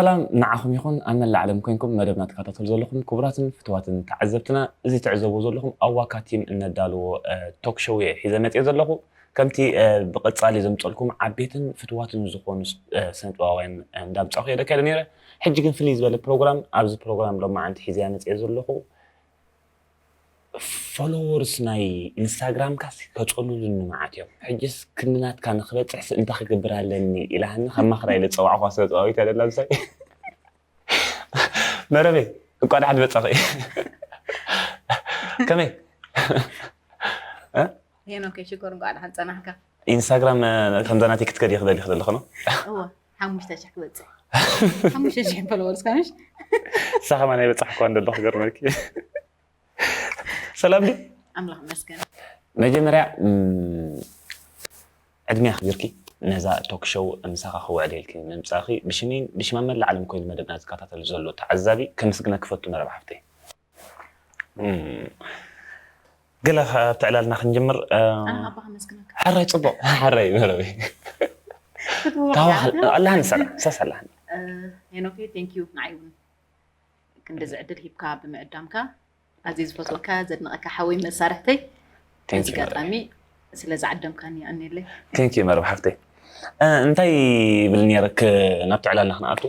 ሰላም ንዓኹም ይኹን ኣብ መላእ ዓለም ኮይንኩም መደብና ትከታተሉ ዘለኹም ክቡራትን ፍትዋትን ተዓዘብትና። እዚ ትዕዘቡ ዘለኹም ኣብ ዋካ ቲም እነዳልዎ ቶክ ሾው እየ ሒዘ መፅየ ዘለኹ። ከምቲ ብቐፃሊ ዘምፀልኩም ዓበይትን ፍትዋትን ዝኾኑ ስነጥበባውያን እንዳምፃኹ እየ ደካይደ ነይረ። ሕጂ ግን ፍልይ ዝበለ ፕሮግራም ኣብዚ ፕሮግራም ሎማዓንቲ ሒዘያ መፅየ ዘለኹ። ፎሎወርስ ናይ ኢንስታግራምካስ ከፀሉሉኒ መዓት እዮም። ሕጅስ ክንዲ ናትካ ንክበፅሕስ እንታይ ክገብር ኣለኒ ኢላሃኒ ከማኽራ ኢለ ዝፀዋዕኳ ስነጥበባዊት እያ ደላ ምሳይ። መረበይ እኳ ደሓን መፃኺ። ከመይ? ሄኖከይ ሽኮር እንኳዕ ደሓን ፀናሕካ። ኢንስታግራም ከምዛ ናተይ ክትከዲ ክደሊ ክደለኹ ነው። እወ ሓሙሽተ ሽሕ ክበፅሕ ሓሙሽተ ሽሕ ፎሎወርስ ካንሽ ንሳ ከማን ኣይበፃሕኳ እንደሎ ክገርመልኪ። ሰላም ድዩ? ኣምላኽ መስገን። መጀመርያ እም፣ ዕድመ ኣኽቢርኪ ነዛ ቶክ ሾው ምሳኻ ክውዕል ኢልኪ ምምፃእኺ ብሽመይን ብሽም ኣብ መላእ ዓለም ኮይኑ መደብና ዝከታተል ዘሎ ተዓዛቢ ከመስግነኪ ክፈቱ መረብ ሓፍተይ። እም፣ ገለ ከ ኣብቲ ዕላልና ክንጅምር እ፣ ኣነ ኣባ ከመስግነካ። ሕራይ ፅቡቕ ሕራይ መረበይ ክትህቦ ታዋኽ ከኣ ኣላህን ሰላ ሰስ ኣላህን ሄኖከይ ቴንክ ዩ ንዓይ እውን ክንድዚ ዕድል ሂብካ ብምዕዳምካ ኣዝየ ዝፈትወካ ዘድንቐካ ሓወይ መሳርሕተይ Thank በዚ you, ኣጋጣሚ ስለ ዝዓደምካኒ ኣኔለይ ቴንክ ዩ መረብ ሓፍተይ። እ፣ እንታይ ይብል ነይረ ክ- ናብቲ ዕላልና ክንኣቱ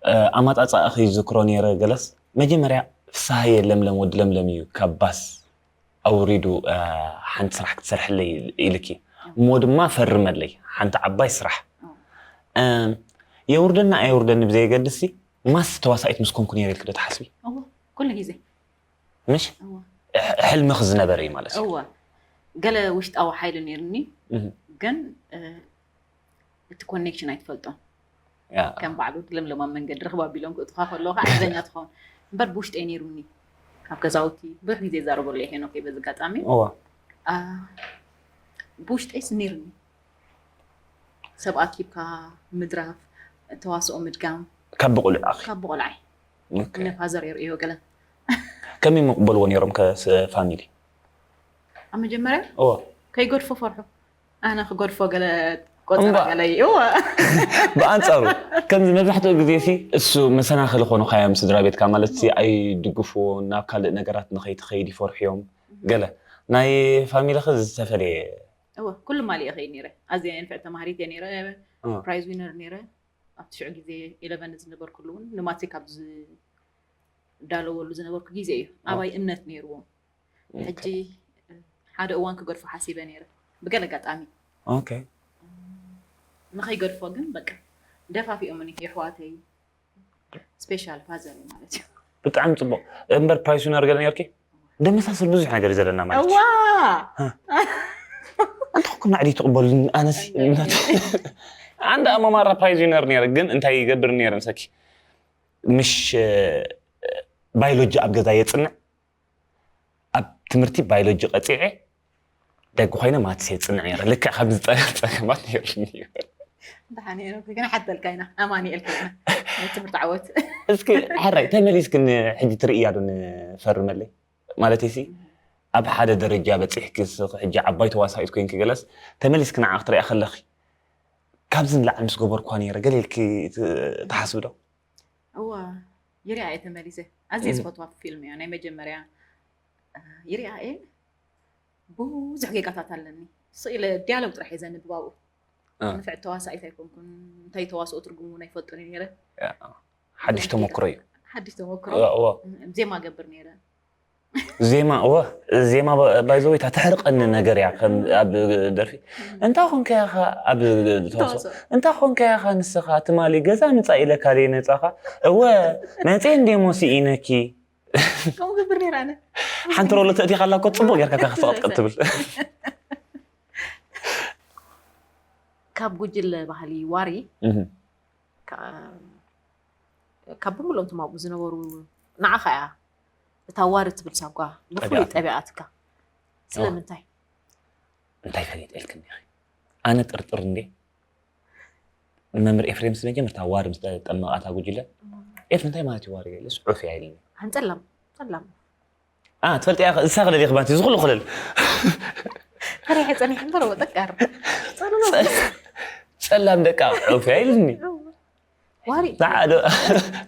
እ፣ ኣማፃፃእኺ ዝክሮ ነይረ ገለስ መጀመርያ ፍስሃየ ለምለም ወዲ ለምለም እዩ ካብ ባስ ኣውሪዱ እ፣ ሓንቲ ስራሕ ክትሰርሕለይ ኢልኪ እሞ ድማ ፈርመለይ ሓንቲ ዓባይ ስራሕ እ፣ የውርደና ኣየውርደኒ ብዘየገድሲ ማስ ተዋሳኢት ምስ ኮንኩ ነይረ ኢልኪ ዶ ትሓስቢ? እዎ ኩሉ ግዜ ምሽ እዎ ሕ- ሕልምኺ ዝነበረ እዩ ማለት እዩ። እዎ ገለ ውሽጣዊ ሓይሊ ነይርኒ እህ፣ ግን እ፣ እቲ ኮኔክሽን ኣይትፈልጦን ያ፣ ከም ባዕሉ ለምለማ መንገዲ ርኽባ ቢሎም ክእትኻ ከለዉ ከዓ ዕድለኛ ትኸውን እምበር ብውሽጠይ ነይሩኒ ኣብ ገዛውቲ ብዙሕ ግዜ ይዛረበሉ እየ ሄኖከይ በዚ ኣጋጣሚ እዎ አ፣ ብውሽጠይስ ነይሩኒ ሰብ ኣኪብካ ምድራፍ ተዋስኦ ምድጋም ካብ ብቁልዕ ኣኺ ካብ ብቆልዓይ ኦኬ። እነ ፋዘር የርእዮ ገለን ከመይ ምቕበልዎ ነይሮም ከስ ፋሚሊ? ኣብ መጀመርያ እዎ ከይገድፎ ፈርሑ ኣነ ክገድፎ ገለ ቆፀራ እምባ- ገለ ይእወ ብኣንፃሩ ከምዚ መብዛሕትኡ ግዜ ሲ እሱ መሰናኽል ኾኑ ካዮም ስድራ ቤትካ ማለት ሲ ኣይድግፍዎን ናብ ካልእ ነገራት ንኸይትኸይድ ይፈርሑ እዮም። ገለ ናይ ፋሚሊ ኸ ዝተፈለየ እወ ኩሉ ማሊእ ከይድ ነይረ ኣዝየ ንፍዕ ተማሃሪት እየ ነይረ እወ። ፕራይዝ ዊነር ነይረ ኣብቲ ሽዑ ግዜ ኢለቨን ዝነበርኩሉ እውን ንማትሪክ ኣብ ዝዳለወሉ ዝነበርኩ ግዜ እዩ ኣባይ እምነት ነይርዎም ሕጂ ሓደ እዋን ክገድፎ ሓሲበ ነይረ ብገለ ኣጋጣሚ ኦኬ ንኸይገድፎ ግን በቃ ደፋፊኦምኒ የሕዋተይ ስፔሻል ፋዘር ማለት እዩ ብጣዕሚ ፅቡቕ። እምበር ፕራይስ ዊነር ገለ ነርኪ ደመሳስል ብዙሕ ነገር እዩ ዘለና ማለት እዋ እዩ። እንተኹም ናዕዲ ትቕበሉ ኣነስ ኣንድ ኣመማራ ፕራይዝ ዊነር ነይረ ግን እንታይ ይገብር ነይረ ምሰኪ ምሽ ባዮሎጂ ኣብ ገዛ የፅንዕ ኣብ ትምህርቲ ባዮሎጂ ቀፂዐ ደግ ኮይነ ማትስ የፅንዕ ነይረ ልክዕ ከም ዝፀገማት ነይሩኒ ደሓን እየ ግን ሓተልካ ኢና ኣማኒኤል ከይና ናይ ትምህርቲ ዓወት እስኪ ሕራይ ተመሊስክን ሕጂ ትርእያ ዶ ንፈርመለይ ማለት ሲ ኣብ ሓደ ደረጃ በፂሕኪ ስኺ ሕጂ ዓባይ ተዋሳኢት ኮይንኪ ገለስ ተመሊስኪ ንዓ ክትሪኣ ከለኺ ካብዚ ንላዕሊ ምስ ገበርኳ ነይረ ገለ ኢልኪ ት- ትሓስቢ ዶ እዋ ይሪኣ እየ ተመሊሰ ኣዝየ ዝፈትዋ ፊልም እያ ናይ መጀመርያ ይሪኣ እየ ብዙሕ ጌጋታት ኣለኒ ስኢለ ዲያሎግ ጥራሕ እየ ዘንብብ ኣብኡ ንፍዕቲ ተዋሳኢት ኣይኮንኩን እንታይ ተዋስኦ ትርጉም እውን ኣይፈልጦን እየ ነይረ ሓድሽ ተመክሮ እዩ ሓድሽ ተመክሮ እዋ ዜማ ገብር ነይረ ዜማ እወ ዜማ ባይዘወይ እታ ተሕርቀኒ ነገር እያ ከም ኣብ ደርፊ እንታይ ኮንካ ኢኻ ኣብ ተዋስኦ እንታይ ኮንካ ኢኻ ንስኻ ትማሊ ገዛ ምጻእ ኢለካ ደይ ነጻኻ እወ መጼ እንዴ ሞሲ ኢነኪ ከምኡ ገብር ነይረ ኣነ ሓንቲ ሮሎ ተእቲኻ ኣላ እኮ ጽቡቅ ጌርካ ከስቀጥቅጥ ትብል ካብ ጉጅለ ባህሊ ዋሪ ካብ ብምሎም ትማቡ ዝነበሩ ንዓኻ እያ እታ ዋሪ ትብል ሳጓ ብፍሉይ ጠቢዓትካ ስለምንታይ እንታይ ፈሊጠ ኢልክኒ ኢኺ ኣነ ጥርጥር እንዴ መምህር ኤፍሬም ስለ ጀምርታ ዋሪ ምስ ጠመቃታ ጉጅለ ኤፍ እንታይ ማለት እዩ ዋሪ ኢለስ ዑፍ እያ ኢልኒ ኣንጸላም ጸላም ትፈልጥ እያ እሳ ክለል ይኽባንቲ ዝኽሉ ክልል ፈሪሐ ጸኒሐ እምበር ወጠቃር ጸላም ደቃ ዑፍ እያ ኢልኒ ዋሪ ፃዕዶ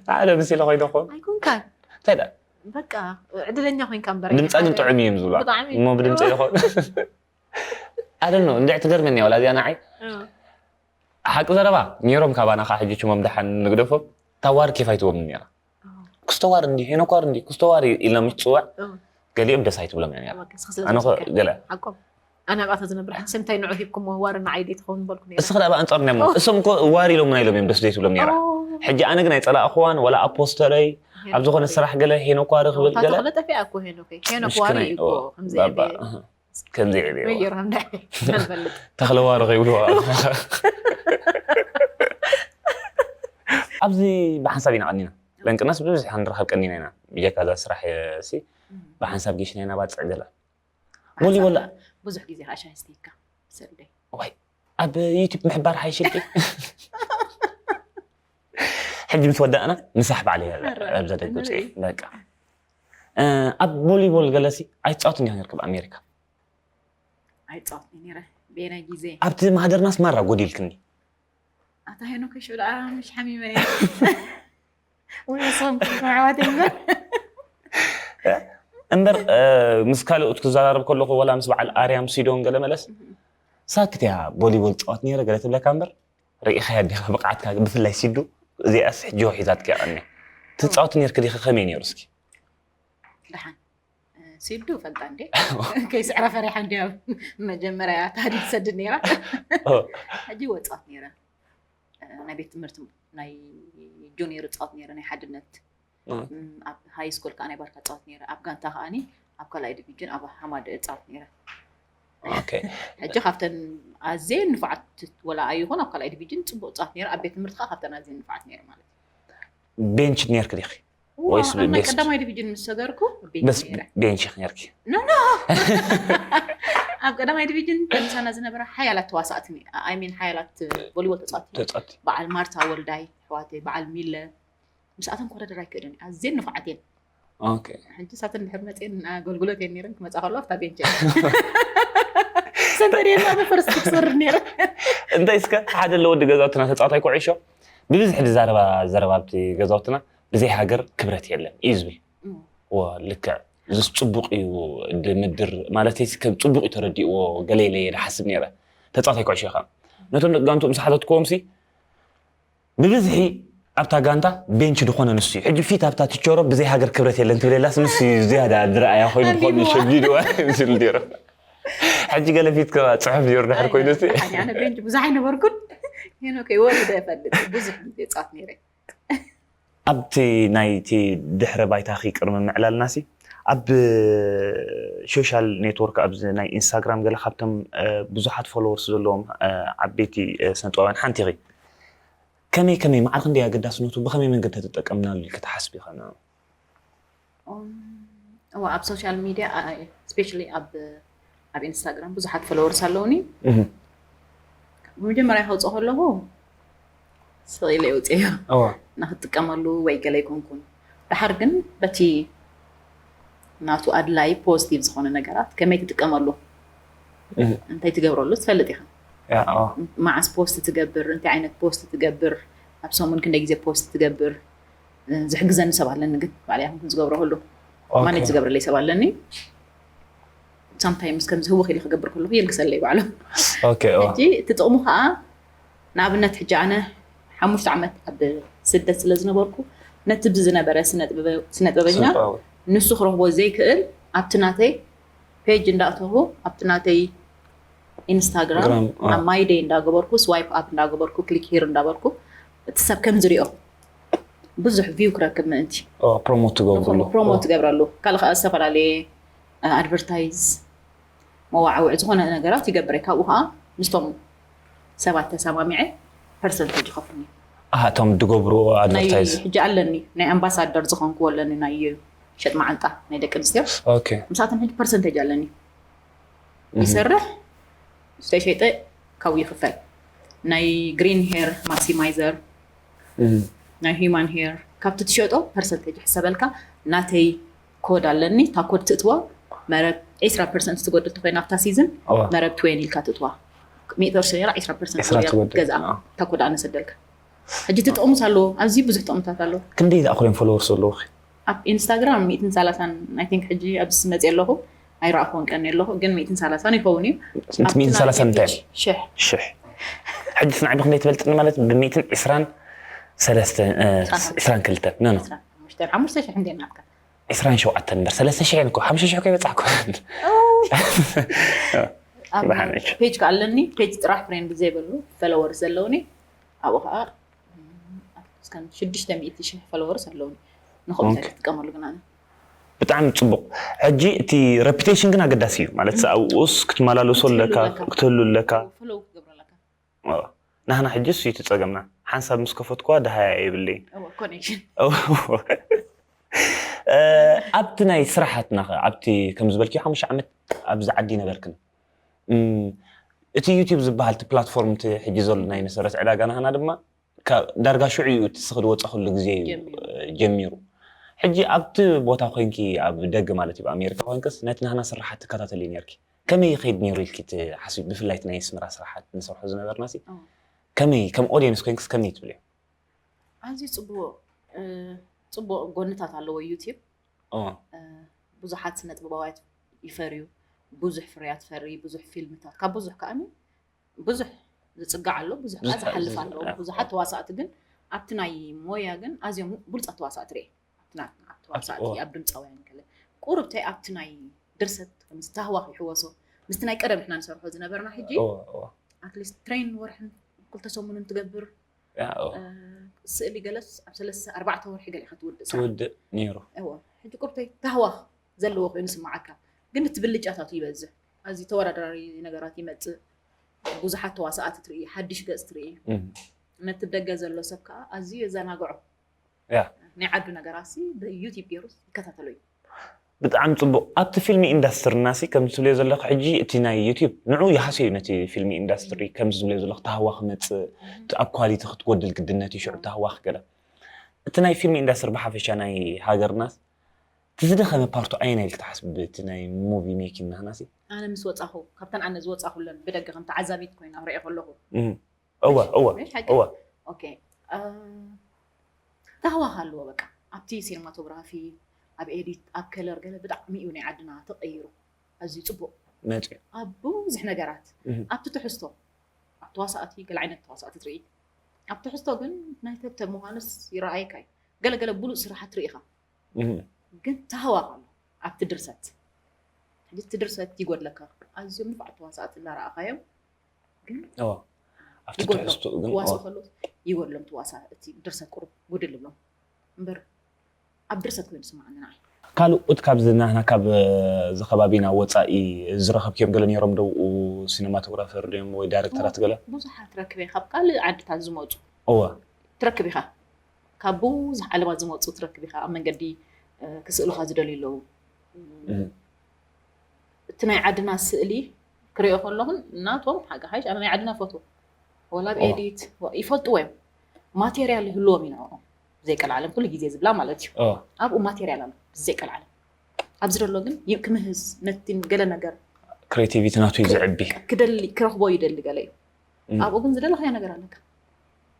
ፃዕዶ ምስ ኢለ ኮይነ ኾን ኣይኮንካን። እንታይ ደኣ በቃ ዕድለኛ ኮይንካ እምበር ድምፃ ግን ጥዑም እዩ እዮም ዝብሉ ብጣዕሚ እሞ ብድምፂ ኢለ ኾን ኣደኖ እንድዕ ትገርመኒ ወላ እዚኣ ንዓይ ሓቂ ዘረባ ነይሮም ካባና ከዓ ሕጂ ሽሞም ደሓን ንግደፎም ታዋር ኬፍ ኣይትዎም ነራ ክስተዋር እንዲ ሄኖኳር እንዲ ክስተዋር ኢልና ምሽ ትፅዋዕ ገሊኦም ደስ ኣይትብሎም እዮም ነራ ኣነ ኸ ገለ ሓቆም ኣነ ኣብኣታ ዝነብር ሕጂ ሰምታይ ንዑ ሂብኩም ዋር ንዓይ ደይ ትኸውን በልኩ ነይረ እስኺ ደኣ ብኣንፃር እዮም እሶም እኮ ዋር ኢሎም ናይ ኢሎም እዮም ደስ ደይ ትብሎም ነራ ሕጂ ኣነ ግን ኣይፀላእኽዋን ወላ ኣብ ፖስተረይ ኣብ ዝኾነ ስራሕ ገለ ሄኖኳር ክብል ገለ ተኽለ ጠፊኣ እኮ ሄኖክ ሄኖክ ዋሪ እዩ እኮ ከምዚ ከምዚ ዕብዮ ይገርም ንፈልጥ ተኽለዋሪ ከይብልዋ ኣብዚ ብሓንሳብ ኢና ቀኒና ለንቅናስ ብብዝሒ ንረኸብ ቀኒና ኢና ብጀካ እዛ ስራሕ ሲ ብሓንሳብ ጌሽና ኢና ባፅዕ ገላ ሞሊ ወላ ብዙሕ ግዜ ከዓ ሻሂ ስተይካ ሰልደይ ዋይ ኣብ ዩቱብ ምሕባር ሓይሽልኪ ሕጂ ምስ ወዳእና ምሳሕ ባዕለ ኣብዛ ደቂ ውፅኢ በቃ ኣብ ቮሊቦል ገለሲ ኣይትፃወትን ዲኻ ነርክብ ኣሜሪካ ኣይፃወት ነረ ቤና ግዜ ኣብቲ ማህደርናስ ማራ ጎዲልክኒ ኣታ ሄኖ ከሽዑ ደኣ ምሽ ሓሚመ ነረ ወይ ሰም ኣሕዋት እምበር እምበር ምስ ካልኦት ክዘራረብ ከለኹ ወላ ምስ በዓል ኣርያም ሲዶን ገለ መለስ ሳክት እያ ቮሊቦል ፃወት ነረ ገለ ትብለካ እምበር ርኢኻያ ዲኻ ብቕዓትካ ብፍላይ ሲዱ እዚኣስ ሕጂ ሒዛትካ እያ ቀኒ ትፃወት ነርክ ዲኻ ከመይ ነሩ እስኪ ደሓን ሲዱ ፈልጣ እንዴ ከይስዕራ ፈሪሓ እንዲያ መጀመርያ ታዲ ትሰድድ ነይራ ሕጂ ወፃት ነይረ ናይ ቤት ትምህርቲ ናይ ጁኒየር እፃወት ነይረ ናይ ሓድነት ኣብ ሃይ ስኩል ከዓ ናይ ባርካ እፃወት ነይረ ኣብ ጋንታ ከዓኒ ኣብ ካልኣይ ዲቪጅን ኣብ ሃማደ እፃወት ነይረ ሕጂ ካብተን ኣዝየን ንፉዓት ወላ ኣይኹን ኣብ ካልኣይ ዲቪጅን ፅቡቅ እፃወት ነይረ ኣብ ቤት ትምህርቲ ከዓ ካብተን ኣዝየን ንፉዓት ነይረ ማለት ቤንች ነርክ ዲኺ ወይስ ቤስት ቀዳማይ ዲቪዥን ምስ ሰገርኩ በስ ቤንች ነርኪ ኣብ ቀዳማይ ዲቪዥን ምሳና ዝነበራ ሓያላት ተዋሳእቲ ሚን ሓያላት ቮሊቦል ተፃወቲ ተፃወቲ በዓል ማርታ ወልዳይ ኣሕዋተይ በዓል ሚለ ምስኣተን ክወዳደር ኣይክእልን ኣዝየን ንፉዓት እየን ኦኬ ሕጂ ሳተን ድሕር መፅየን ኣገልግሎት እየን ነይረን ክመፃ ከለዋ ኣብታ ቤንች እየን ሰንተር እየን ኣብ ፈርስት ክሰርድ ነይረ እንታይ እስከ ሓደ ለወዲ ገዛውትና ተፃዋታይ ኩዕሾ ብብዝሒ ዝዛረባ ዘረባ ኣብቲ ገዛውትና ብዘይ ሃገር ክብረት የለን እዩ ዝብል እዎ ልክዕ እዚስ ፅቡቅ እዩ ድምድር ማለት ከም ፅቡቅ እዩ ተረዲእዎ ገለይለ ዝሓስብ ነይረ ተፃዋታይ ኩዕሾ ኢኻ ነቶም ደቂ ጋንቱ ምስ ሓተትክዎም ሲ ብብዝሒ ኣብታ ጋንታ ቤንች ዝኾነ ንሱ እዩ ሕጂ ፊት ኣብታ ትቸሮ ብዘይ ሃገር ክብረት የለን ትብል የላስ ንሱ እዩ ዝያዳ ዝረኣያ ኮይኑ ብኾኑ ሸጊድዋ ዝብል ነይሩ ሕጂ ገለ ፊት ጽሑፍ ነይሩ ድሕር ኮይኑ ኣነ ቤንች ብዙሕ ኣይነበርኩን ሄኖ ከይወርደ እፈልጥ ብዙሕ ግዜ ፃት ነይረ ኣብቲ ናይቲ ድሕረ ባይታኺ ቅድሚ ምዕላልና ሲ ኣብ ሶሻል ኔትወርክ ኣብዚ ናይ ኢንስታግራም ገለ ካብቶም ብዙሓት ፎሎወርስ ዘለዎም ዓበይቲ ስነጥበባውያን ሓንቲ ኢኺ ከመይ ከመይ ማዕረ ክንደይ ኣገዳስነቱ ብኸመይ መንገዲ ተጠቀምናሉ ኢልኪ ትሓስቢ ኢኻ እዋ ኣብ ሶሻል ሚድያ ስፔሻሊ ኣብ ኣብ ኢንስታግራም ብዙሓት ፎሎወርስ ኣለውኒ ብመጀመርያ ከውፅኦ ከለኹ ስቕ ኢለ የውፅዮ ንክትጥቀመሉ ወይ ገለ ኣይኮንኩን ድሓር ግን በቲ ናቱ ኣድላይ ፖዚቲቭ ዝኾነ ነገራት ከመይ ትጥቀመሉ እንታይ ትገብረሉ ትፈልጥ ኢኻ መዓስ ፖስት ትገብር እንታይ ዓይነት ፖስት ትገብር ኣብ ሰሙን ክንደይ ግዜ ፖስት ትገብር ዝሕግዘኒ ሰብ ኣለኒ ግን ባዕለይ ኣይኮንኩን ዝገብሮ ኩሉ ማኔጅ ዝገብረለይ ሰብ ኣለኒ ሳምታይምስ ከምዚ ህውኽ ኢለ ክገብር ከለኹ የልግሰለይ ባዕሎም ሕጂ እቲ ጥቕሙ ከዓ ንኣብነት ሕጂ ኣነ ሓሙሽተ ዓመት ኣብ ስደት ስለ ዝነበርኩ ነቲ ብዚ ዝነበረ ስነጥበበኛ ንሱ ክረኽቦ ዘይክእል ኣብቲ ናተይ ፔጅ እንዳእተኹ ኣብቲ ናተይ ኢንስታግራም ኣብ ማይደይ እንዳገበርኩ ስዋይፕ ኣፕ እንዳገበርኩ ክሊክ ሂር እንዳበርኩ እቲ ሰብ ከም ዝሪኦ ብዙሕ ቪው ክረክብ ምእንቲ ፕሮሞት ትገብርሉ ፕሮሞት ትገብረሉ ካልእ ከዓ ዝተፈላለየ ኣድቨርታይዝ መዋዕውዕ ዝኾነ ነገራት ይገብረ ካብኡ ከዓ ምስቶም ሰባት ተሰማሚዐ ፐርሰንቴጅ ይኸፍሉኒ እቶም ድገብርዎ ኣድቨርታይዝ ሕጂ ኣለኒ ናይ ኣምባሳደር ዝኾንክዎ ኣለኒ ናይ ሸጥ መዓንጣ ናይ ደቂ ኣንስትዮ ምሳቶም ሕጂ ፐርሰንቴጅ ኣለኒ ይሰርሕ ዝተሸጠ ካብኡ ይኽፈል ናይ ግሪን ሄር ማክሲማይዘር ናይ ሂማን ሄር ካብቲ ትሸጦ ፐርሰንቴጅ ይሕሰበልካ ናተይ ኮድ ኣለኒ እታ ኮድ ትእትዋ መረብ ዒስራ ፐርሰንት ትጎድል ተኮይና ኣብታ ሲዝን መረብ ትዌን ኢልካ ትእትዋ ሚእቲ ቅርሺ ነራ ዒስራ ፐርሰንት ገዛ እታ ኮድ ኣነሰደልካ ሕጂ እቲ ጥቕምስ ኣለዎ፣ ኣዝዩ ብዙሕ ጥቕምታት ኣለዎ። ክንደይ ዝኣኽሎም ፎሎወርስ ኣለዎ? ኣብ ኢንስታግራም ሚእትን ሰላሳን፣ I think፣ ሕጂ ኣብዚ መፅእ ኣለኹ፣ ኣይረኣኹዎን ቀኒ ኣለኹ፣ ግን ሚእትን ሰላሳን ይኸውን እዩ። እቲ ሚእትን ሰላሳን እንታይ እዩ? ሽሕ። ሽሕ። ሕጂ ስናዕ ብክንደይ ትበልጥኒ ማለት? ብሚእትን ዕስራን ሰለስተ፣ እ፣ ዕስራን ክልተን። ኖ፣ ኖ። ሓሙሽተ ሺሕ እንዴ ናትካ? ዕስራን ሸውዓተን እምበር፣ ሰለስተ ሽሕ እኮ፣ ሓሙሽተ ሽሕ እኮ ይበጻሕ እኮ። ኣብ ብሓንሽ። ፔጅ ከ ኣለኒ፣ ፔጅ ጥራሕ ፍሬንድ ዘይብሉ ፎሎወርስ ዘለውኒ፣ ኣብኡ ከዓ እስካን ሽዱሽተ ሚእቲ ሽሕ ፎሎወርስ ኣለውኒ። ንኸምኡ ኦኬ። ትጥቀመሉ ግን ኣነ። ብጣዕሚ ጽቡቕ። ሕጂ እቲ ሬፒቴሽን ግን ኣገዳሲ እዩ። ማለት ኣብኡስ ክትመላለሶ ክትህሉ ኣለካ፣ ኣለካ። ክትህሉ ኣለካ። ፎሎው ክትገብሩ ኣለካ። ኦ፣ ናህና ሕጂ እሱ እዩ እቲ ጸገምና። ሓንሳብ ምስ ከፈትኩዋ ደሃያ የብለይን። እዎ፣ ኮኔክሽን። ኦ፣ እ፣ ኣብቲ ናይ ስራሓትና ኸ፣ ኣብቲ ከም ዝበልክዮ ሓሙሽተ ዓመት ኣብዚ ዓዲ ነበርክን። እም፣ እቲ ዩቲዩብ ዝበሃል እቲ ፕላትፎርም እቲ ሕጂ ዘሎ ናይ መሰረት ዕዳጋ ናህና ድማ ካብ ዳርጋ ሽዑ እዩ እቲ ስኽድ ወፀ ኩሉ ግዜ እዩ ጀሚሩ። እ፣ ጀሚሩ። ሕጂ ኣብቲ ቦታ ኮይንኪ ኣብ ደገ ማለት እዩ ኣብ ኣሜሪካ ኮይንክስ ነቲ ናህና ስራሓት ትከታተሊ ነርኪ። ከመይ ይኸይድ ነይሩ ኢልኪ ትሓስቢ? ብፍላይ እቲ ናይ ኣስመራ ስራሓት ንሰርሖ ዝነበርና ሲ ኦ። ከመይ ከም ኦዲየንስ ኮይንክስ ከመይ ትብልዮ? ኣዝዩ ጽቡቕ እ፣ ጽቡቕ ጎንታት ኣለዎ ዩቲዩብ። ኦ፣ እ፣ ብዙሓት ስነ ጥበባውያት ይፈርዩ፣ ብዙሕ ፍርያት ፈሪ፣ ብዙሕ ፊልምታት፣ ካብ ብዙሕ ከኣኒ ብዙሕ ዝጽጋዕ ኣሎ፣ ብዙሕ ከኣ ብዙሕ ዝሓልፍ ዝጽጋዕ ኣሎ። ኣሎ። ብዙሓት ተዋሳእቲ ግን ኣብቲ ናይ ሞያ ግን ኣዝዮም ብሉጻት ተዋሳእቲ ርኤ። ኣብቲ ናይ ተዋሳእቲ፣ እዎ። ኣብ ድምጻውያን ገለ ቁሩብተይ ኣብቲ ናይ ድርሰት ከምዚ ታህዋኽ ይሕወሶ። ምስቲ ናይ ቀደም ንሕና ንሰርሖ ዝነበርና ሕጂ ኦ፣ ኦ። ኣትሊስት ትሬን ወርሕን ክልተ ሰሙንን ትገብር። ያ፣ ኦ። እ፣ ስእሊ ገለስ ኣብ ሰለስተ ኣርባዕተ ወርሒ ገለ ኢኻ ትውድእ ስራሕ። ትውድእ ነይሩ። እዎ፣ ሕጂ ቁርተይ ታህዋኽ ዘለዎ ኮይኑ ስማዓካ፣ ግን እቲ ብልጫታቱ ይበዝሕ። ኣዚ ተወዳዳሪ ነገራት ይመጽእ፣ ብዙሓት ተዋሳእቲ ትርኢ፣ ሓድሽ ገጽ ትርኢ። እም። ነቲ ደገ ዘሎ ሰብ ከኣ ኣዝዩ የዘናግዖ። ያ። ናይ ዓዱ ነገራት ሲ ብዩቲብ ገይሩ ይከታተሎ እዩ። ብጣዕሚ ጽቡቕ። ኣብቲ ፊልሚ ኢንዳስትሪ ናሲ ከምዚ ትብልዮ ዘለኹ ሕጂ እቲ ናይ ዩቲብ ንዑ ይሃስዮ እዩ ነቲ ፊልሚ ኢንዳስትሪ ከምዚ ዝብልዮ ዘለኹ ታህዋ ክመጽእ እቲ ኣብ ኳሊቲ ክትጎድል ግድነት እዩ ሽዑ ታህዋ ክገለ እቲ ናይ ፊልሚ ኢንዳስትሪ ብሓፈሻ ናይ ሃገርናስ እቲ ዝደኸመ ፓርቱ ኣየናይ ኢልኪ ትሓስቢ እቲ ናይ ሙቪ ሜኪንግ ናህናሲ? ኣነ ምስ ወጻኹ ካብተን ኣነ ዝወጻኹለን ብደገ ከም ተዓዛቢት ኮይና ክሪኦ ከለኹ እም። እወ እወ ምሽ ሓቂ? እወ ኦኬ። እ፣ ታህዋኽ ኣለዎ በቃ። ኣብቲ ሲኒማቶግራፊ፣ ኣብ ኤዲት፣ ኣብ ከለር ገለ ብጣዕሚ እዩ ናይ ዓድና ተቐይሩ። ኣዝዩ ጽቡቕ። መጽዩ ኣብ ብዙሕ ነገራት፣ እህ። ኣብቲ ትሕዝቶ፣ ኣብ ተዋሳእቲ፣ ገለ ዓይነት ተዋሳእቲ ትርኢ። ኣብ ትሕዝቶ ግን ናይ ተብተብ ምዃንስ ይረኣየካ እዩ። ገለ ገለ ብሉጽ ስራሓት ትርኢ ኢኻ። እህ። ግን ታህዋኽ ኣሎ ኣብቲ ድርሰት። ሕጂ እቲ ድርሰት ይጎድለካ። ኣዝዮም ንፉዓት ተዋሳእቲ እናረኣኻዮም ግን እወ ኣብቲ ይጎድሎም። ትሕዝቶ ግን ክዋስኡ እወ። ከለዉ ይጎድሎም ተዋሳ-፣ እቲ ድርሰት ቁሩብ ጉድል ይብሎም። እምበር ኣብ ድርሰት ኮይኑ ስማዓኒ ንዓይ። ካልኦት ካብዚ ናህና ካብ እዚ ከባቢና ወፃኢ ዝረኸብክዮም ገለ ነይሮም ዶ ኣብኡ ሲኒማቶግራፈር ድዮም ወይ ዳይሬክተራት ገለ? ብዙሓት ረክበ ካብ ካልእ ዓድታት ዝመጹ እወ ትረክብ ኢኻ። ካብ ብዙሕ ዓለማት ዝመጹ ትረክብ ኢኻ። ኣብ መንገዲ እ፣ ክስእሉኻ ዝደልዩ ኣለዉ። እህ። እቲ ናይ ዓድና ስእሊ ክሪኦ ከለኹን ናቶም ሓጋሓሽ ኣነ ናይ ዓድና ፈትዎ። ወላ ኣብ ኦ። ኤዲት ወ-፣ ይፈልጥዎ እዮም። ማቴርያል ይህልዎም እዩ ንዕኦም። ብዘይቀልዓለም ኩሉ ግዜ ዝብላ ማለት እዩ። ኦ ኣብኡ ማቴርያል ኣሎ ብዘይቀልዓለም። ኣብዚ ዘሎ ግን ይ-፣ ክምህዝ ነቲ ገለ ነገር ክሬቲቪቲ ናቱ እዩ ዝዕቢ። ክደሊ ክረኽቦ ይደሊ ገለ እዩ። እም። ኣብኡ ግን ዝደለኻዮ ነገር ኣለካ።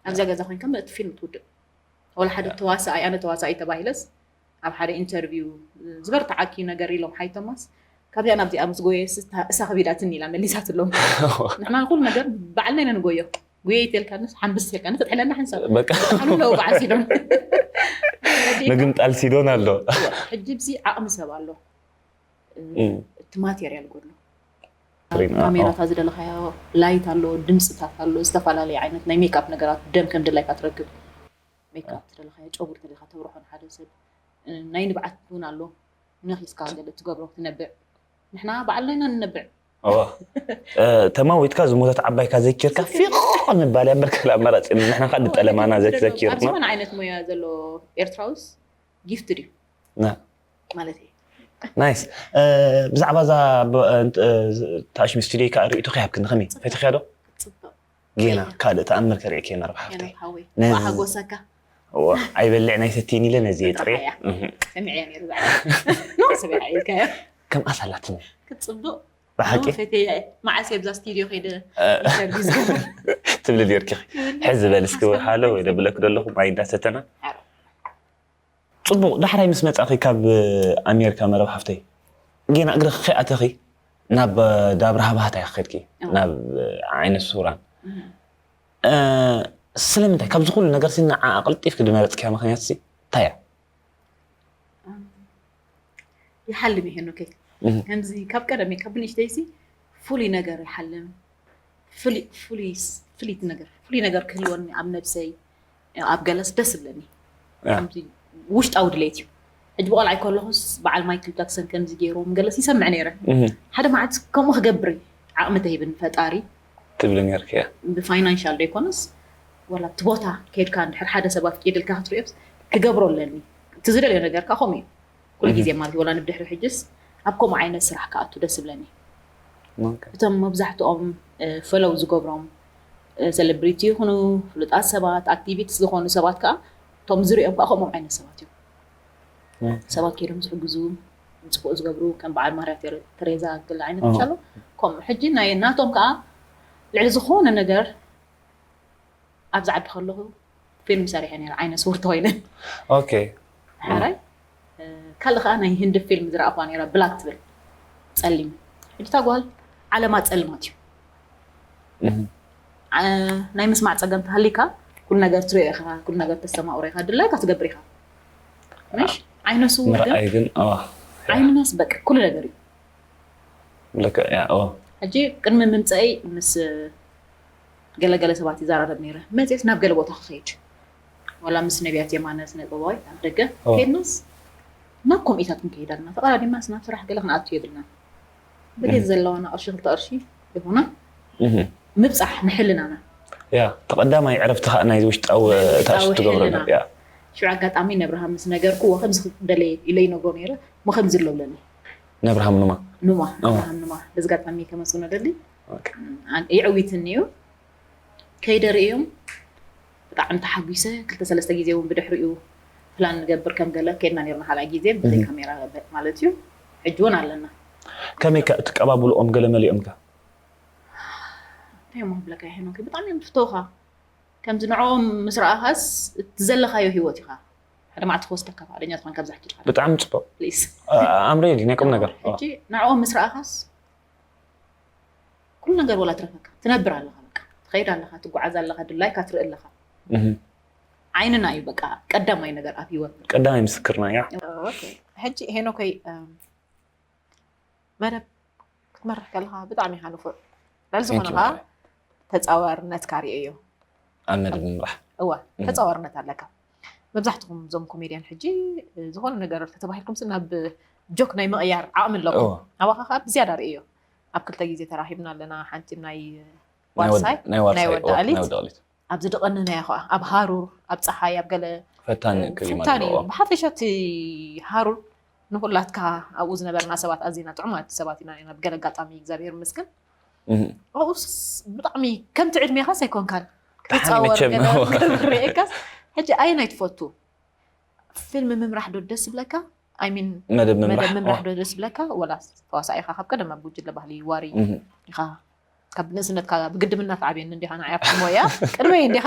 ኣብዛ ገዛ ኮይንካ ምእንቲ ፊልም ትውድእ። ወላ ሓደ ተዋሳኣይ፣ ኣነ ተዋሳኣይ ተባሂለስ ኣብ ሓደ ኢንተርቪው ዝበርትዓኪ ነገር ኢሎም ሓይቶማስ ካብዚኣ ናብዚኣ ምስ ጎየስ እሳ ከቢዳትኒ ኢላ መሊሳትሎም። ንሕና ኩሉ ነገር ባዕልና ኢና ንጎዮ። ጉየይ ተልካንስ ሓንብስ ተልካንስ ተትሕለና ሓንሳብ በቃ ኣሉ ኣለዉ በዓል ሲዶን። ምግምጣል ሲዶን ኣሎ። ሕጂ ብዚ ዓቕሚ ሰብ ኣሎ። እም። እቲ ማቴርያል ጎድሎ። ሪም፣ ካሜራታት ዝደለካዮ ላይት ኣሎ፣ ድምፅታት ኣሎ፣ ዝተፈላለዩ ዓይነት ናይ ሜክኣፕ ነገራት ደም ከም ድላይካ ትረክብ። ሜክኣፕ ዝደለካዮ ጨጉሪ ተለካ ተብርሖ ንሓደ ሰብ ናይ ንብዓት እውን ኣሎ። ነኺስካ ገለ ትገብሮ ትነብዕ። ንሕና ባዕልና ኢና ንነብዕ። እወ። እ፣ ተማዊትካ ዝሞተት ዓባይካ ዘኪርካ ፊቕ ምባል እያ እምበር ካልእ ኣማራፂ የለን። ንሕና ከዓ ንጠለማና ዘኪርና ዝኾነ ዓይነት ሞያ ዘሎ ኤርትራውስ ጊፍት ድዩ ና ማለት እዩ። ናይስ። እ፣ ብዛዕባ እዛ ብ-፣ እ፣ እ፣ ታሽሚ ስቱዲዮ ከዓ ርእይቶ ከይሃብክኒ ከመይ ፈቲኽያ ዶ? ጽቡቅ ጌና ካልእ ተኣምር ከርእየኪ እየ መርብ ሓፍተይ። ሄኖክ ሓወይ ነዚ- ብሓጎሰካ እወ፣ ኣይበልዕ ናይ ሰቲኒ ኢለ ነዚ የጥርየ። ጥራሓያ። እህ። ሰሚዐያ ነይሩ ዛዕባ ኖ ሰሚዐያ ኢልካዮ ከም ኣሳላትኒ ክትጽቡቅ ብሓቂ ፈትየ። መዓስ እየ ኣብዛ ስቱድዮ ከይደ ኢንተርቪው ዝገብር? ትብሊ ኔርኪ። ሕዚ በል እስኪ፣ ሃሎ ወይ ደብለክ ዘለኹ ማይ እንዳሰተና። ጽቡቕ። ዳሕራይ ምስ መጻኺ ካብ ኣሜሪካ፣ መረብ ሓፍተይ፣ ጌና እግርኺ ከይኣተኺ ናብ ዳብረ ሃብሃት እያ ከድኪ፣ ናብ ዓይነ ሱራን። ስለምንታይ ካብዚ ኩሉ ነገር ሲ ንዓ ኣቐልጢፍኪ ድመረጽክያ ምኽንያት ሲ እንታይ እያ? ይሓልም ይሄ ኖኬ ከምዚ ካብ ቀደም ካብ ብንእሽተይሲ ፍሉይ ነገር ይሓልም። ፍሉይ ነገር ክህልወኒ ኣብ ነብሰይ፣ ኣብ ገለስ ደስ ዝብለኒ። ከምዚ ውሽጣዊ ድሌት እዩ። ሕጂ ብቆልዓ ከለኹስ በዓል ማይክል ጃክሰን ከምዚ ገይሮም ገለስ ይሰምዕ ነይረ። ሓደ መዓልቲ ከምኡ ክገብር ዓቕሚ ተሂብን ፈጣሪ ትብሊ ነርኪ እያ። ብፋይናንሻል ዘይኮነስ፣ ወላ እቲ ቦታ ከይድካ እንድሕር ሓደ ሰብ ኣፍቂድልካ ክትሪኦስ ክገብሮ ኣለኒ። እቲ ዝደልዮ ነገር ከዓ ከምኡ እዩ። ኩሉ ግዜ ማለት እዩ፣ ወላ ንብድሕሪ ሕጅስ ኣብ ከምኡ ዓይነት ስራሕ ክኣቱ ደስ ዝብለኒ። እቶም መብዛሕትኦም ፈለው ዝገብሮም፣ ሴሌብሪቲ ይኹኑ ፍሉጣት ሰባት፣ ኣክቲቪስት ዝኾኑ ሰባት ከዓ እቶም ዝሪኦም ከዓ ከምኦም ዓይነት ሰባት እዮም። ሰባት ከይዶም ዝሕግዙ፣ ፅቡቅ ዝገብሩ፣ ከም በዓል ማርያ ቴሬዛ ገለ ዓይነት ኣሎ። ከምኡ ሕጂ ናይ ናቶም ከዓ ልዕሊ ዝኾነ ነገር ኣብዚ ዓዲ ከለኹ ፊልም ሰሪሐ ነይረ፣ ዓይነ ስውር ተኮይነ። ኦኬ። ሓራይ ካልእ ከዓ ናይ ህንዲ ፊልም ዝረኣኹዋ ነይራ፣ ብላክ ትብል፣ ፀሊም። ሕጂ እታ ጓል ዓለማ ፀልማት እዩ። ናይ ምስማዕ ፀገም ተሃሊካ ኩሉ ነገር ትሪኦ ኢኻ፣ ኩሉ ነገር ተስተማቕሮ ኢኻ፣ ድላይካ ትገብር ኢኻ። ምሽ ዓይነ ስውር ግን ምርኣይ ግን ዓይንናስ በቃ ኩሉ ነገር እዩ። ልክዕ እያ። ሕጂ ቅድሚ ምምፀአይ ምስ ገለገለ ሰባት ይዛራረብ ነይረ። መፅስ ናብ ገለ ቦታ ክኸይድ፣ ዋላ ምስ ነቢያት የማነ ስነ ጥበባዊ ኣብ ደገ ከይድናስ ናብ ኮሚታት ክንከይድ ኣለና። ተቐዳዲምናስ ናብ ስራሕ ገለ ክንኣቱ የብልና። ብጌት ዘለዋና ቅርሺ ክልተ ቅርሺ ይኹና ምብፃሕ ንሕልናና። ያ ተቐዳማይ ዕረፍቲ ከዓ ናይ ውሽጣዊ ታሽ ትገብሮ። ያ ሽዑ ኣጋጣሚ ነብርሃም ምስ ነገርኩዎ ከምዚ ክደለ ኢለ ይነግሮ ነይረ። ሞ ከምዚ ኣለብለኒ ነብርሃም ኑማ ኑማ ነብርሃም ኑማ በዚ ኣጋጣሚ ከመስግኖ ደሊ። የዕዊትኒ እዩ። ከይደ ርእዮም ብጣዕሚ ተሓጒሰ። ክልተ ሰለስተ ግዜ እውን ብድሕሪኡ ፕላን ንገብር ከም ገለ ከይድና ነርና። ካልኣይ ግዜ ብዘይ ካሜራ ማለት እዩ። ሕጂ እውን ኣለና። ከመይ ከ ትቀባብልኦም? ገለ መሊኦም ከ እንታይ እሞ ክብለካ ይሄ ነው። ብጣዕሚ እዮም ትፍተውኻ። ከምዚ ንዕኦም ምስ ረኣኻስ እቲ ዘለኻዮ ህይወት ኢኻ። ሓደ መዓልቲ ክወስደካ ፍቓደኛ ትኾን ካብዛ ሕጂ ኢልካ። ብጣዕሚ ጽቡቕ። ፕሊስ ኣምሬዲ ናይ ቁም ነገር። ሕጂ ንዕኦም ምስ ረኣኻስ ኩሉ ነገር ወላ ትረፈካ። ትነብር ኣለኻ በቃ። ትኸይድ ኣለኻ፣ ትጓዓዝ ኣለኻ፣ ድላይካ ትርኢ ኣለኻ። ዓይንና እዩ በቃ ቀዳማይ ነገር ኣብ ህይወት። ቀዳማይ ምስክርና እያ። ኦኬ። ሕጂ ሄኖከይ መደብ ክትመርሕ ከለኻ ብጣዕሚ ኢኻ ንፉዕ። ልዕሊ ዝኾነ ከዓ ተፃዋርነትካ ርእየዮ። ኣብ መደብ ምምራሕ እዋ ተፃዋርነት ኣለካ። መብዛሕትኹም እዞም ኮሜድያን ሕጂ ዝኾነ ነገር ተተባሂልኩም ናብ ጆክ ናይ ምቕያር ዓቕሚ ኣለኩም። ኣባኻ ከዓ ብዝያዳ ርእዮ። ኣብ ክልተ ግዜ ተራኺብና ኣለና። ሓንቲ ናይ ዋርሳይ ናይ ወዳእሊት ኣብዚ ድቐንናያ ከዓ ኣብ ሃሩር ኣብ ፀሓይ ኣብ ገለ ፈታኒ ክሊማ ፈታኒ እዩ። ኣለዎ። ብሓፈሻ እቲ ሃሩር ንኹላትካ ኣብኡ ዝነበርና ሰባት ኣዚና ጥዑማት ሰባት ኢና። ናብ ገለ ኣጋጣሚ እግዚኣብሔር ይመስገን ኣብኡስ ብጣዕሚ ከምቲ ዕድሜኻስ ኣይኮንካን ክትፃወር መቸም። ገለ ርኤካስ። ሕጂ ኣየናይ ትፈቱ? ፊልም ምምራሕ ዶ ደስ ይብለካ? ኣይሚን መደብ ምምራሕ መደብ ምምራሕ ዶ ደስ ይብለካ? ወላ ተዋሳኢኻ ካብ ቀደም ኣብ ጉጅለ ባህሊ ዋሪ ኢኻ ካብ ንእስነትካ ብግድምና ትዓብየኒ እንዲኻ ንዓይ ኣብቲ ሞያ ቅድመይ እንዲኻ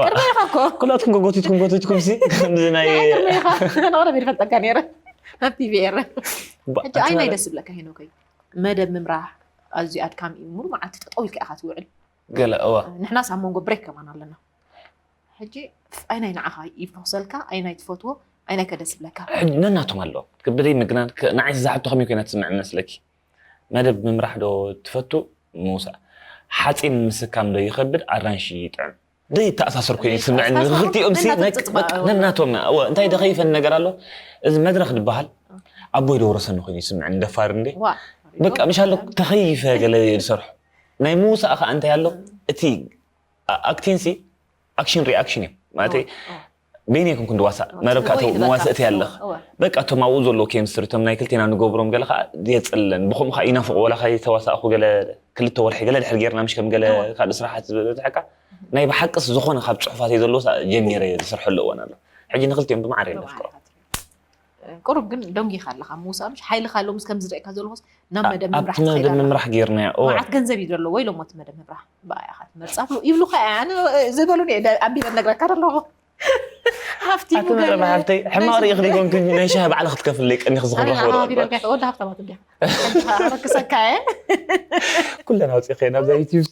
ቅድመይ ኢኻ እኮ ኩላትኩም ጎቲትኩም ጎቲትኩም ሲ ከምዚ ናይ ቅድመይ ኢኻ ንቕረብ ይፈልጠካ ነይረ ኣብ ቲቪ ኤረ ሕጂ ኣይ ናይ ደስ ይብለካ ሄኖከይ መደብ ምምራሕ ኣዝዩ ኣድካሚ እዩ ሙሉ መዓልቲ ጠጠው ኢልካ ኢኻ ትውዕል ገለ እዋ ንሕናስ ኣብ መንጎ ብሬክ ከማን ኣለና ሕጂ ኣይ ናይ ንዓኻ ይፈኽሰልካ ኣይ ናይ ትፈትዎ ኣይ ናይ ከደስ ይብለካ ነናቶም ኣለዎ ክብደይ ምግናን ንዓይ ዝዛሓቶ ከመይ ኮይና ትስምዕ መስለኪ መደብ ምምራሕ ዶ ትፈቱ ምውሳእ ሓፂን ምስካም ዶ ይኸብድ ኣራንሺ ይጥዕም ዶ ይተኣሳሰር ኮይኑ ይስምዕኒ ክልቲኦም ሲ ነናቶም እንታይ ደኸይፈን ነገር ኣሎ እዚ መድረክ ዝበሃል ኣቦይ ዶ ወረሰኒ ኮይኑ ይስምዕኒ ደፋር እንዴ በቃ ምሻሎ ተኸይፈ ገለ ዝሰርሑ ናይ ምውሳእ ከዓ እንታይ ኣሎ እቲ ኣክቲንሲ ኣክሽን ሪኣክሽን እዩ ማለት በይነይ ኮንኩ ንድዋሳእ መረብ ካእተው መዋስእቲ ኣለኻ በቃ እቶም ኣብኡ ዘለዉ ኬምስትሪ እቶም ናይ ክልቴና ንገብሮም ገለ ከዓ የፅለን ብከምኡ ከዓ ይናፍቁ ወላ ከዓ የተዋሳእኩ ገለ ክልተ ወርሒ ገለ ድሕር ጌርና ምሽ ከም ገለ ካልእ ስራሓት ዝበዝሐካ ናይ ብሓቅስ ዝኾነ ካብ ፅሑፋተይ ዘለዎ ጀሚረ ዝሰርሐሉ እዋን ኣሎ ሕጂ ንክልቲኦም ብማዕረ ነፍቅሮ ቁሩብ ግን ደንጊኻ ኣለኻ ምውሳእ፣ ምሽ ሓይልኻ ኣሎ ምስ ከም ዝረእካ ዘለኹስ ናብ መደብ ኣብቲ ምምራሕ መደብ ትኸይድ ኣለኻ። ምምራሕ ጌርናዮ። እወ። መዓት ገንዘብ እዩ ዘለዎ ኢሎሞ እቲ መደብ ምምራሕ ብኣይ ኢኻ ትመርጻ ብሎ ይብሉኻ፣ ኣነ ዝበሉኒ እየ፣ ደ- ኣንቢበ ነግረካ ደለኹ። ሃፍቲ ኣቲ መረብ ሃብተይ ሕማቕ ርኢኽ ዲኮንክ ናይ ሻሂ ባዕልኻ ክትከፍለይ ቀኒኽ ዝኽብረኽ ወረቐት። ወደ ሃብታማት እንዲያ። ኣረክሰካ እየ። ኩለን ኣውፂእኸ ናብዛ ዩቲብ።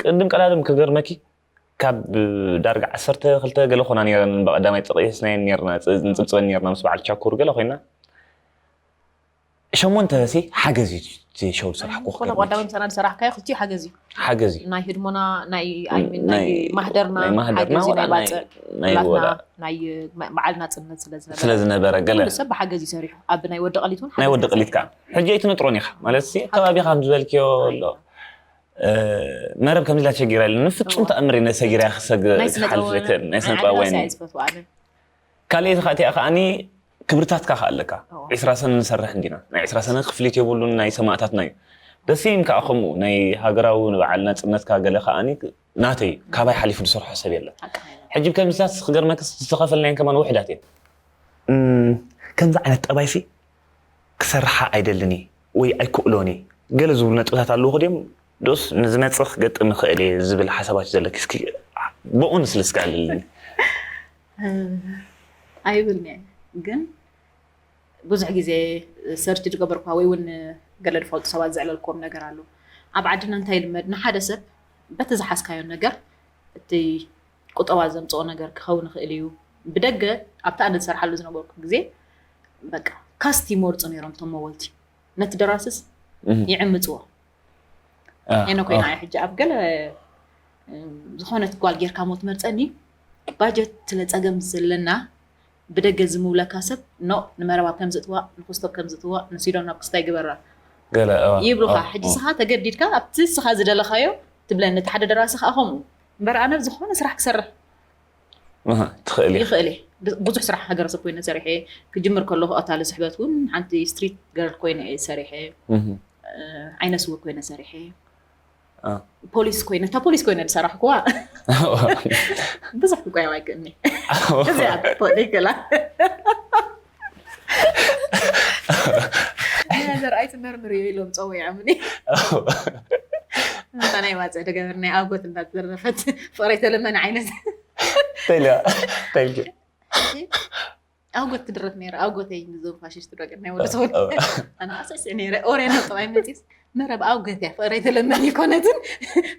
ቅድም ቀዳድም ክገርመኪ ካብ ዳርጋ ዓሰርተ ክልተ ገለ ኮና ነረን ብቀዳማይ ጠቂስናየን ነርና፣ ንፅብፅበን ነርና ምስ በዓል ቻኩር ገለ ኮይና። ሸሞንተ ሲ ሓገዝ እዩ እቲ ሸው ዝሰራሕኩ ኮነ ቀዳማይ ምሳና ዝሰራሕካዮ ክልቲኡ ሓገዝ እዩ። ሓገዝ እዩ። ናይ ህድሞና ናይ ኣይሚን ናይ ናይ- ማህደርና ናይ ማህደርና ሓገዝ እዩ፣ ወላ ናይ ናይ- ባፅዕ ናይ ናትና ወላ- ናይ በዓል ናፅነት ስለ ዝነበረ ስለ ዝነበረ ገለ ኩሉ ሰብ ብሓገዝ እዩ ሰሪሑ። ኣብ ናይ ወዲ ቀሊት እውን ናይ ሓገዝ ወዲ እዩ ቀሊት ሰሪሑ። ከዓ ሕጂ ኣይትነጥሮን ኢኻ ማለት ሲ ከባቢኻ ከም ዝበልክዮ ኣሎ። እ፣ መረብ ከምዚ ኢላ ተሸጊራ ኢለ ንፍጹም ተኣምር እየ ነሰጊራ ክሰግ ናይ ስነ ክሓልፍ ጥበብ ዘይክእል ናይ ስነ ናይ ጥበብ ዓድና ወይኒ ስያ ዝፈትዋ ኣነ። ካልእ እቲ ከኣቲኣ ከኣኒ ክብርታትካ ከኣ ኣለካ። እዎ። ዕስራ ሰነ ንሰርሕ እንዲና ናይ ዕስራ ሰነ ክፍሊት የብሉን ናይ ሰማእታትና እዩ። ደሲም ከኣ ከምኡ ናይ ሃገራዊ ንበዓል ናጽነትካ ገለ ከኣኒ ናተይ ካባይ ሓሊፉ ዝሰርሖ ሰብ የለን። ሓቂ ናይ ሕጂ ከምዚታት ክገርመክስ ዝተኸፈልናየን ከማን ውሕዳት እየን። እም፣ ከምዚ ዓይነት ጠባይሲ ክሰርሓ ኣይደልን እየ ወይ ኣይክእሎን እየ ገለ ዝብሉ ነጥብታት ኣለዉ ክድዮም ዶስ ንዝመፅእ ክገጥም ይኽእል እየ ዝብል ሓሳባት እዩ ዘለኪ እስኪ ብኡ ንስልስካ ኣለኒ። ኣይብልን እየ ግን ብዙሕ ግዜ ሰርች ዝገበርኳ ወይ እውን ገለ ዝፈልጡ ሰባት ዘዕለልክዎም ነገር ኣሎ። ኣብ ዓድና እንታይ ይልመድ ንሓደ ሰብ በቲ ዝሓዝካዮ ነገር እቲ ቁጠባ ዘምፅኦ ነገር ክኸውን ይኽእል እዩ። ብደገ ኣብቲ ኣነ ዝሰርሓሉ ዝነበርኩ ግዜ በቃ ካስት ይመርፁ ነይሮም እቶም መወልቲ ነቲ ደራስስ ይዕምፅዎ። ሄኖክ ኮይና ሕጂ ኣብ ገለ ዝኾነት ጓል ጌርካ ሞ ትመርፀኒ ባጀት ስለ ፀገም ዘለና ብደገ ዝምውለካ ሰብ ኖ ንመረብ ኣብ ከምዝእትዋ ንኩስቶብ ከምዝእትዋ ንሲዶን ኣብ ክስታይ ግበራ ገለ ይብሉኻ። ሕጂ ስኻ ተገዲድካ ኣብቲ ስኻ ዝደለኻዮ ትብለኒ። እቲ ሓደ ደራሲ ከዓ ከምኡ እምበር ኣነ ዝኾነ ስራሕ ክሰርሕ ትኽእል እየ። ይኽእል እየ። ብዙሕ ስራሕ ሃገረሰብ ኮይነ ሰሪሐ ክጅምር ከለኹ ኣታለ ስሕበት እውን ሓንቲ ስትሪት ገርል ኮይነ እየ ሰሪሐ። ዓይነ ስውር ኮይነ ሰሪሐ። ፖሊስ ኮይነ እታ ፖሊስ ኮይነ ዝሰራሕኩዋ ብዙሕ ክቆየው ኣይክእልኒ። እዚኣ ፖሊስ ገላ ዘርኣይ ትመርምር እዩ ኢሎም ፀዊዖምኒ። እታ ናይ ዋፀ ደገበር ናይ ኣጎት እንዳተዘረፈት ፍቕረይ ተለመነ ዓይነት ተይልያ ተይልኪ ኣጎት ትድረፍ ነይረ። ኣጎተይ ንዞም ፋሽስት ዶ ናይ ወደ ሰው ኣነ ኣስዕስዕ ነይረ። ኦሬ ነው ጠባይ መፂስ መረብ ኣውገት እያ ፍቕረይ ተለመን ይኮነትን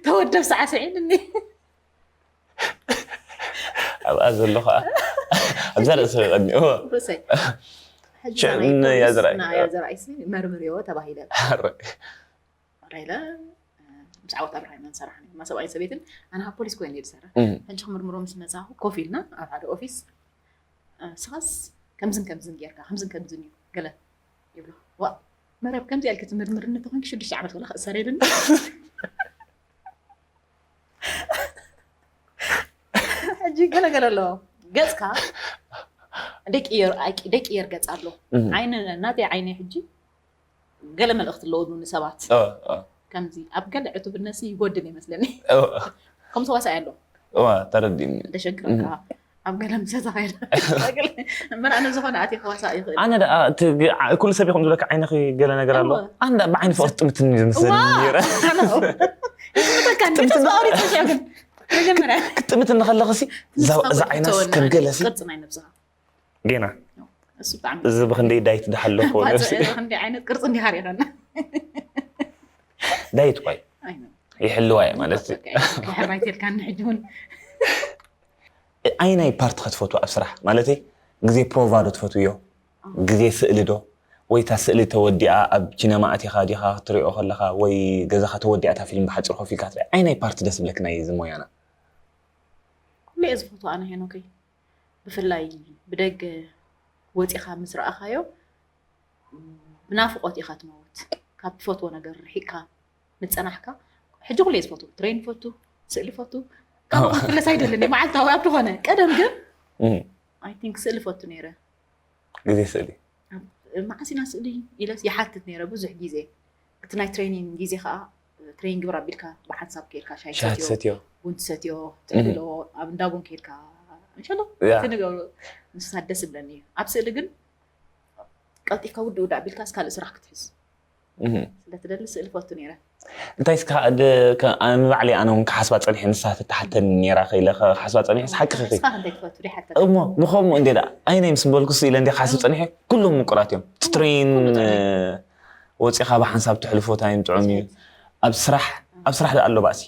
ተወደብ ሳዕስዒን እኒ ኣብኣ ዘሎ ከዓ ኣብዛ ርእሲ ቀድሚዎ ርእሰይ ሽዕን ያዝራይ ያዘራይስ መርምርዮ ተባሂለ ራይለ ምስ ዓወት ኣብርሃ ኢና ንሰራሕ ነርና ሰብኣይን ሰበይትን ኣነ ካብ ፖሊስ ኮይነ ዝሰራ ሕጂ ክምርምሮ ምስ መፃኹ ኮፍ ኢልና ኣብ ሓደ ኦፊስ ስኻስ ከምዝን ከምዝን ጌርካ ከምዝን ከምዝን እዩ ገለ ይብሎ ዋ መረብ ከምዚ ያልክ ትምርምር እንተኾንክ ሽዱሽተ ዓመት ወላ ክእሰር የለን ሕጂ ገለ ገለ ኣለዎ ገፅካ ደቂ የር ገፅ ኣሎ ዓይነ ናተይ ዓይነ ሕጂ ገለ መልእኽቲ ኣለዎ ንሰባት ከምዚ ኣብ ገለ ዕቱብነሲ ይጎድል ይመስለኒ ከም ተዋሳኢ ኣሎ ተረዲኒ ተሸግረካ ኣብ ገለ ምሰ ተኸይደ እምበር ኣነ ዝኾነ ኣትየ ክዋሳእ ይኽእል ኣነ ደኣ ኩሉ ሰብ ይኹም ዝብለካ ዓይነኺ ገለ ነገር ኣሎ ኣነ ብዓይኒ ፍቕሪ ትጥምትኒ ዝመስለኒ ነይረ ግን ክትጥምት እንከለኽሲ እዛ ዓይናስ ከም ገለሲ ቅርፂ ናይ ነብስኻ ጌና እሱ ብጣዕሚ እዚ ብክንደይ ዳይት ድሓለኹ ነብሲ ክንደይ ዓይነት ቅርፂ እንዲሃር ይረና ዳይት ኳይ ይሕልዋ እየ ማለት ሕራይ ተልካኒ ሕጂ እውን ኣይናይ ፓርቲ ክትፈትዎ ኣብ ስራሕ ማለተይ ግዜ ፕሮቫ ዶ ትፈትውዮ ግዜ ስእሊ ዶ ወይ እታ ስእሊ ተወዲኣ ኣብ ቺነማ ኣቲኻ ዲኻ ክትሪኦ ከለኻ ወይ ገዛኻ ተወዲኣ እታ ፊልም ብሓፂር ኮፍ ኢልካ ትሪኣ ኣይናይ ፓርቲ ደስ ብለክ ናይ እዚ ሞያና ኩሉ እየ ዝፈትዎ ኣነ ሄኖከይ ብፍላይ ብደገ ወፂኻ ምስ ረኣኻዮ ብናፍቆት ኢኻ ትመውት ካብ ትፈትዎ ነገር ርሒቅካ ምፀናሕካ ሕጂ ኩሉ እየ ዝፈቱ ትሬን ፈቱ ስእሊ ፈቱ ካብኡ ክፍለስ ኣይደልን መዓልታዊ ኣብ ዝኾነ ቀደም ግን ኣይ ቲንክ ስእሊ ፈቱ ነይረ ግዜ ስእሊ መዓስ ኢና ስእሊ ኢለስ ይሓትት ነይረ ብዙሕ ግዜ እቲ ናይ ትሬኒንግ ግዜ ከዓ ትሬኒንግ ግብር ኣቢልካ ብሓንሳብ ከይድካ ሻይ ሻሂ ትሰትዮ ትሰትዮ ቡን ትሰትዮ ትሕሎ ኣብ እንዳ ቡን ከይድካ እንሻላ ያ። እቲ ንገብሮ ንሳ ደስ ይብለኒ እዩ። ኣብ ስእሊ ግን ቀልጢፍካ ውድእ ውድእ ኣቢልካስ ካልእ ስራሕ ክትሕዝ እህ። ስለ ትደሊ ስእሊ ፈቱ ነይረ። እንታይ እስካ ኣደ ከ- ኣነ ባዕለይ ኣነ እውን ክሓስባ ፀኒሐ ንሳ ትተሓተኒ ነይራ ከኢለ ክሓስባ ፀኒሐ ሓቂ ኸ ንስኻ እንታይ ትፈቱ ደይ ሓተት እሞ ብኸምኡ እንደ ደኣ ኣይናይ ምስ በልኩ ስኢለ እንደ ክሓስብ ፀኒሐ ኩሎም ምቁራት እዮም ትትሬን ወፂኻ ብሓንሳብ ትሕልፎ ታይም ጥዑም እዩ ኣብ ስራሕ ኣብ ስራሕ ደኣ ኣሎ ባእሲ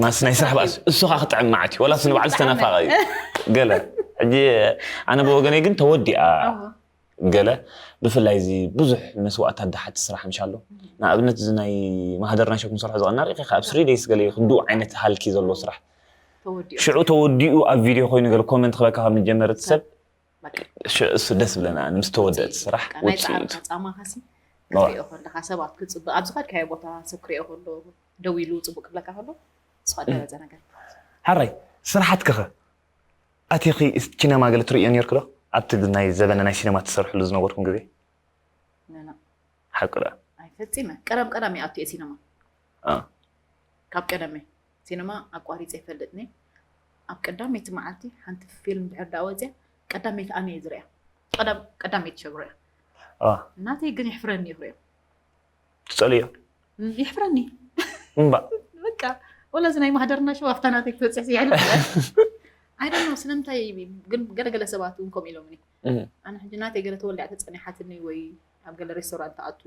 ማስ ናይ ስራሕ ባእሲ እሱ ከዓ ክጥዕም መዓት እዩ ወላ ንባዕሉ ዝተናፋቐ እዩ ገለ ሕጂ ኣነ ብወገነይ ግን ተወዲኣ ገለ ብፍላይ እዚ ብዙሕ መስዋእታት ድሓት ስራሕ ምሻሎ ንኣብነት እዚ ናይ ማህደር ናይ ሸኩም ሰርሖ ዝቐና ርኢኻ ካብ ስሪ ደይስ ገለ ክንድኡ ዓይነት ሃልኪ ዘለዎ ስራሕ ተወዲኡ ሽዑ ተወዲኡ ኣብ ቪድዮ ኮይኑ ገለ ኮመንት ክበካ ካብ ምጀመር እቲ ሰብ በቃ ሽዑ እሱ ደስ ብለና ኣነ ምስ ተወደእት ስራሕ ናይ ውፅኢቱ ፃዕርካ ፃማኻሲ ክትሪኦ ከለካ ሰባት ክፅብቅ ኣብ ዝኸድካዮ ቦታ ሰብ ክሪኦ ከሎ ደው ኢሉ ፅቡቅ ክብለካ ከሎ ንስኻ ደረጃ ነገር ሓራይ ስራሓትከኸ ኣቲኺ ሲነማ ገለ ትርእዮ ነርክ ዶ ኣብቲ ናይ ዘበነ ናይ ሲነማ ትሰርሕሉ ዝነበርኩም ግዜ ነና ሓቂ ዶ ኣይ ፈፂመ ቀደም ቀዳም ይኣቱ እየ ሲነማ አ፣ ካብ ቀደመ ሲነማ ኣቋሪፀ ይፈልጥኒ ኣብ ቀዳመይቲ መዓልቲ ሓንቲ ፊልም ድሕር ዳ ወፅያ ቀዳመይቲ ኣነ እየ ዝሪያ ቀዳም- ቀዳመይቲ ሸጉሪ እያ አ፣ ናተይ ግን ይሕፍረኒ እዩ ክሪኦ ትፀልዮ ይሕፍረኒ እምባ በቃ ወላ እዚ ናይ ማህደርና ሸው ኣብታ ናተይ ክትበፅሕ ዝያለ ኣይደኖ ስለምንታይ ግን ገለገለ ሰባት እውን ከምኡ ኢሎምኒ እህ፣ ኣነ ሕጂ ናተይ ገለ ተወሊዓ ተፀኒሓትኒ ወይ ኣብ ገለ ሬስቶራንት ተኣቱ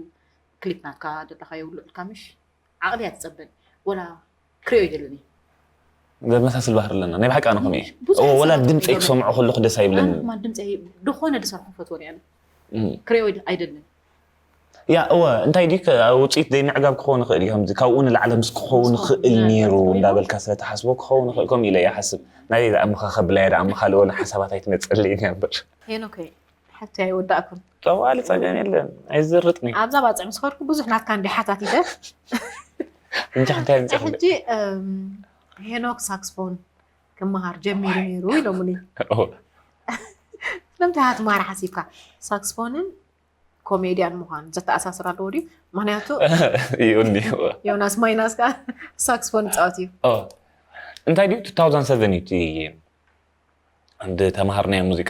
ክሊፕ ናትካ ደለካዮ ውልዑልካ ምሽ ዓቕሊ እያ ትፀበኒ ወላ ክሪኦ ይደልኒ ዘመሳስል ባህሪ ኣለና ናይ ብሓቂ ኣነ ከመይ ብዙሕ እዎ ወላ ሰባት ድምፀይ እዮም። ክሰምዖ ከለኹ ደስ ኣይብለኒ ኣነ ድማ ድምፀ ዝኾነ ዝሰርሖ ፈትዎ እየ እህ፣ ክሪኦ ኣይደልን ያ እወ እንታይ ድዩ ከ- ውፅኢት ዘይምዕጋብ ክኸውን ይኽእል እዩ ከምዚ ካብኡ ንላዕለ ምስ ክኸውን ይኽእል ነይሩ እንዳበልካ ስለተሓስቦ ክኸውን ይኽእል ከምኡ ኢለ ይሓስብ ናይ ደኣ ምኻ ከብላየ ደኣ ምኻልኦ ንሓሳባት ኣይትመፀለይ እያ እምበር ሄኖከይ ሕቶ ኣይወዳእኩን ጠዋሊ ፀገም የለን ኣይዝርጥኒ ኣብዛ ባፅዕ ምስ ከድኩ ብዙሕ ናትካ እንዲ ሓታቲተ እንጂ እንታይ ምፅእ ሕጂ እም፣ ሄኖክ ሳክስፎን ክመሃር ጀሚሩ ነይሩ ኢሎሙኒ ስለምንታይ ሃትማር ሓሲብካ ሳክስፎንን ኮሜድያን ምዃን ዘተኣሳስር ኣለዎ ድዩ ምክንያቱ ይእኒ ዮናስ ማይናስ ከዓ ሳክስፎን ይፃወት እዩ እንታይ ድዩ two thousand seven እዩ እቲ እንድ ተማሃርናዮ ሙዚቃ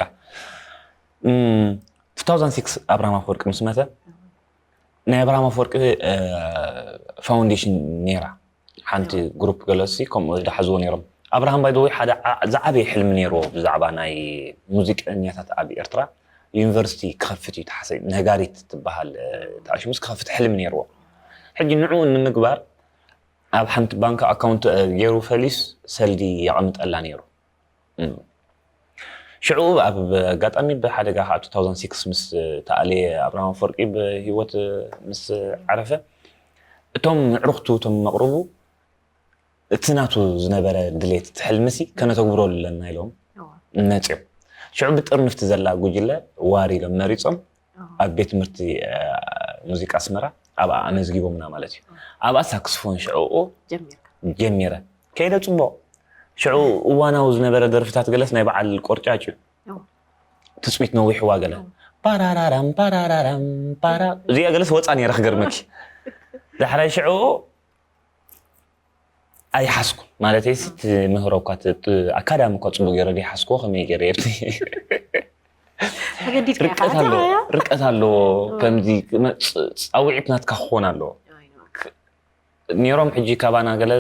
two thousand six ኣብርሃም ኣፈወርቂ ምስ መተ ናይ ኣብርሃም ኣፈወርቂ ፋውንዴሽን ነይራ ሓንቲ ግሩፕ ገለሲ ከምኡ ዝደሓዝዎ ነይሮም ኣብርሃም ባይደወይ ሓደ ዝዓበየ ሕልሚ ነይርዎ ብዛዕባ ናይ ሙዚቀኛታት ኣብ ኤርትራ ዩኒቨርሲቲ ክኸፍት እዩ ተሓሰብ ነጋሪት ትበሃል ተኣሽሙስ ክኸፍት ሕልሚ ነይርዎ ሕጂ ንዕኡ ንምግባር ኣብ ሓንቲ ባንክ ኣካውንት ገይሩ ፈሊስ ሰልዲ የቐምጠላ ነይሩ ሽዑ ኣብ ኣጋጣሚ ብሓደጋ ከዓ two thousand six ምስ ተኣልየ ኣብርሃም ኣፈወርቂ ብሂወት ምስ ዓረፈ እቶም ምዕርኽቱ እቶም መቕርቡ እቲ ናቱ ዝነበረ ድሌት እቲ ሕልምሲ ከነተግብረሉ ኣለና ኢሎም መፅዮም ሽዑ ብጥርንፍቲ ዘላ ጉጅለ ዋር ኢሎም መሪፆም ኣብ ቤት ትምህርቲ ሙዚቃ ኣስመራ ኣብኣ ኣመዝጊቦምና ማለት እዩ ኣብኣ ሳክስፎን ሽዕኡ ጀሚረ ከይደ ፅቡቕ ሽዑ እዋናዊ ዝነበረ ደርፍታት ገለስ ናይ በዓል ቆርጫጭ እዩ ትፅቢት ነዊሕዋ ገለ ፓራራራም ፓራራራም ፓራ እዚኣ ገለስ ወፃ ነይረ ክገርመኪ ዳሕራይ ሽዑ ኣይሓስኩ ማለት ሲ ምህሮ እኳ ኣካዳሚ እኳ ፅቡቅ ገይረ ይሓስኩ ከመይ ገይረ የብቲ ርቀት ኣለዎ ከምዚ ፃውዒት ናትካ ክኾን ኣለዎ ነይሮም ሕጂ ካባና ገለ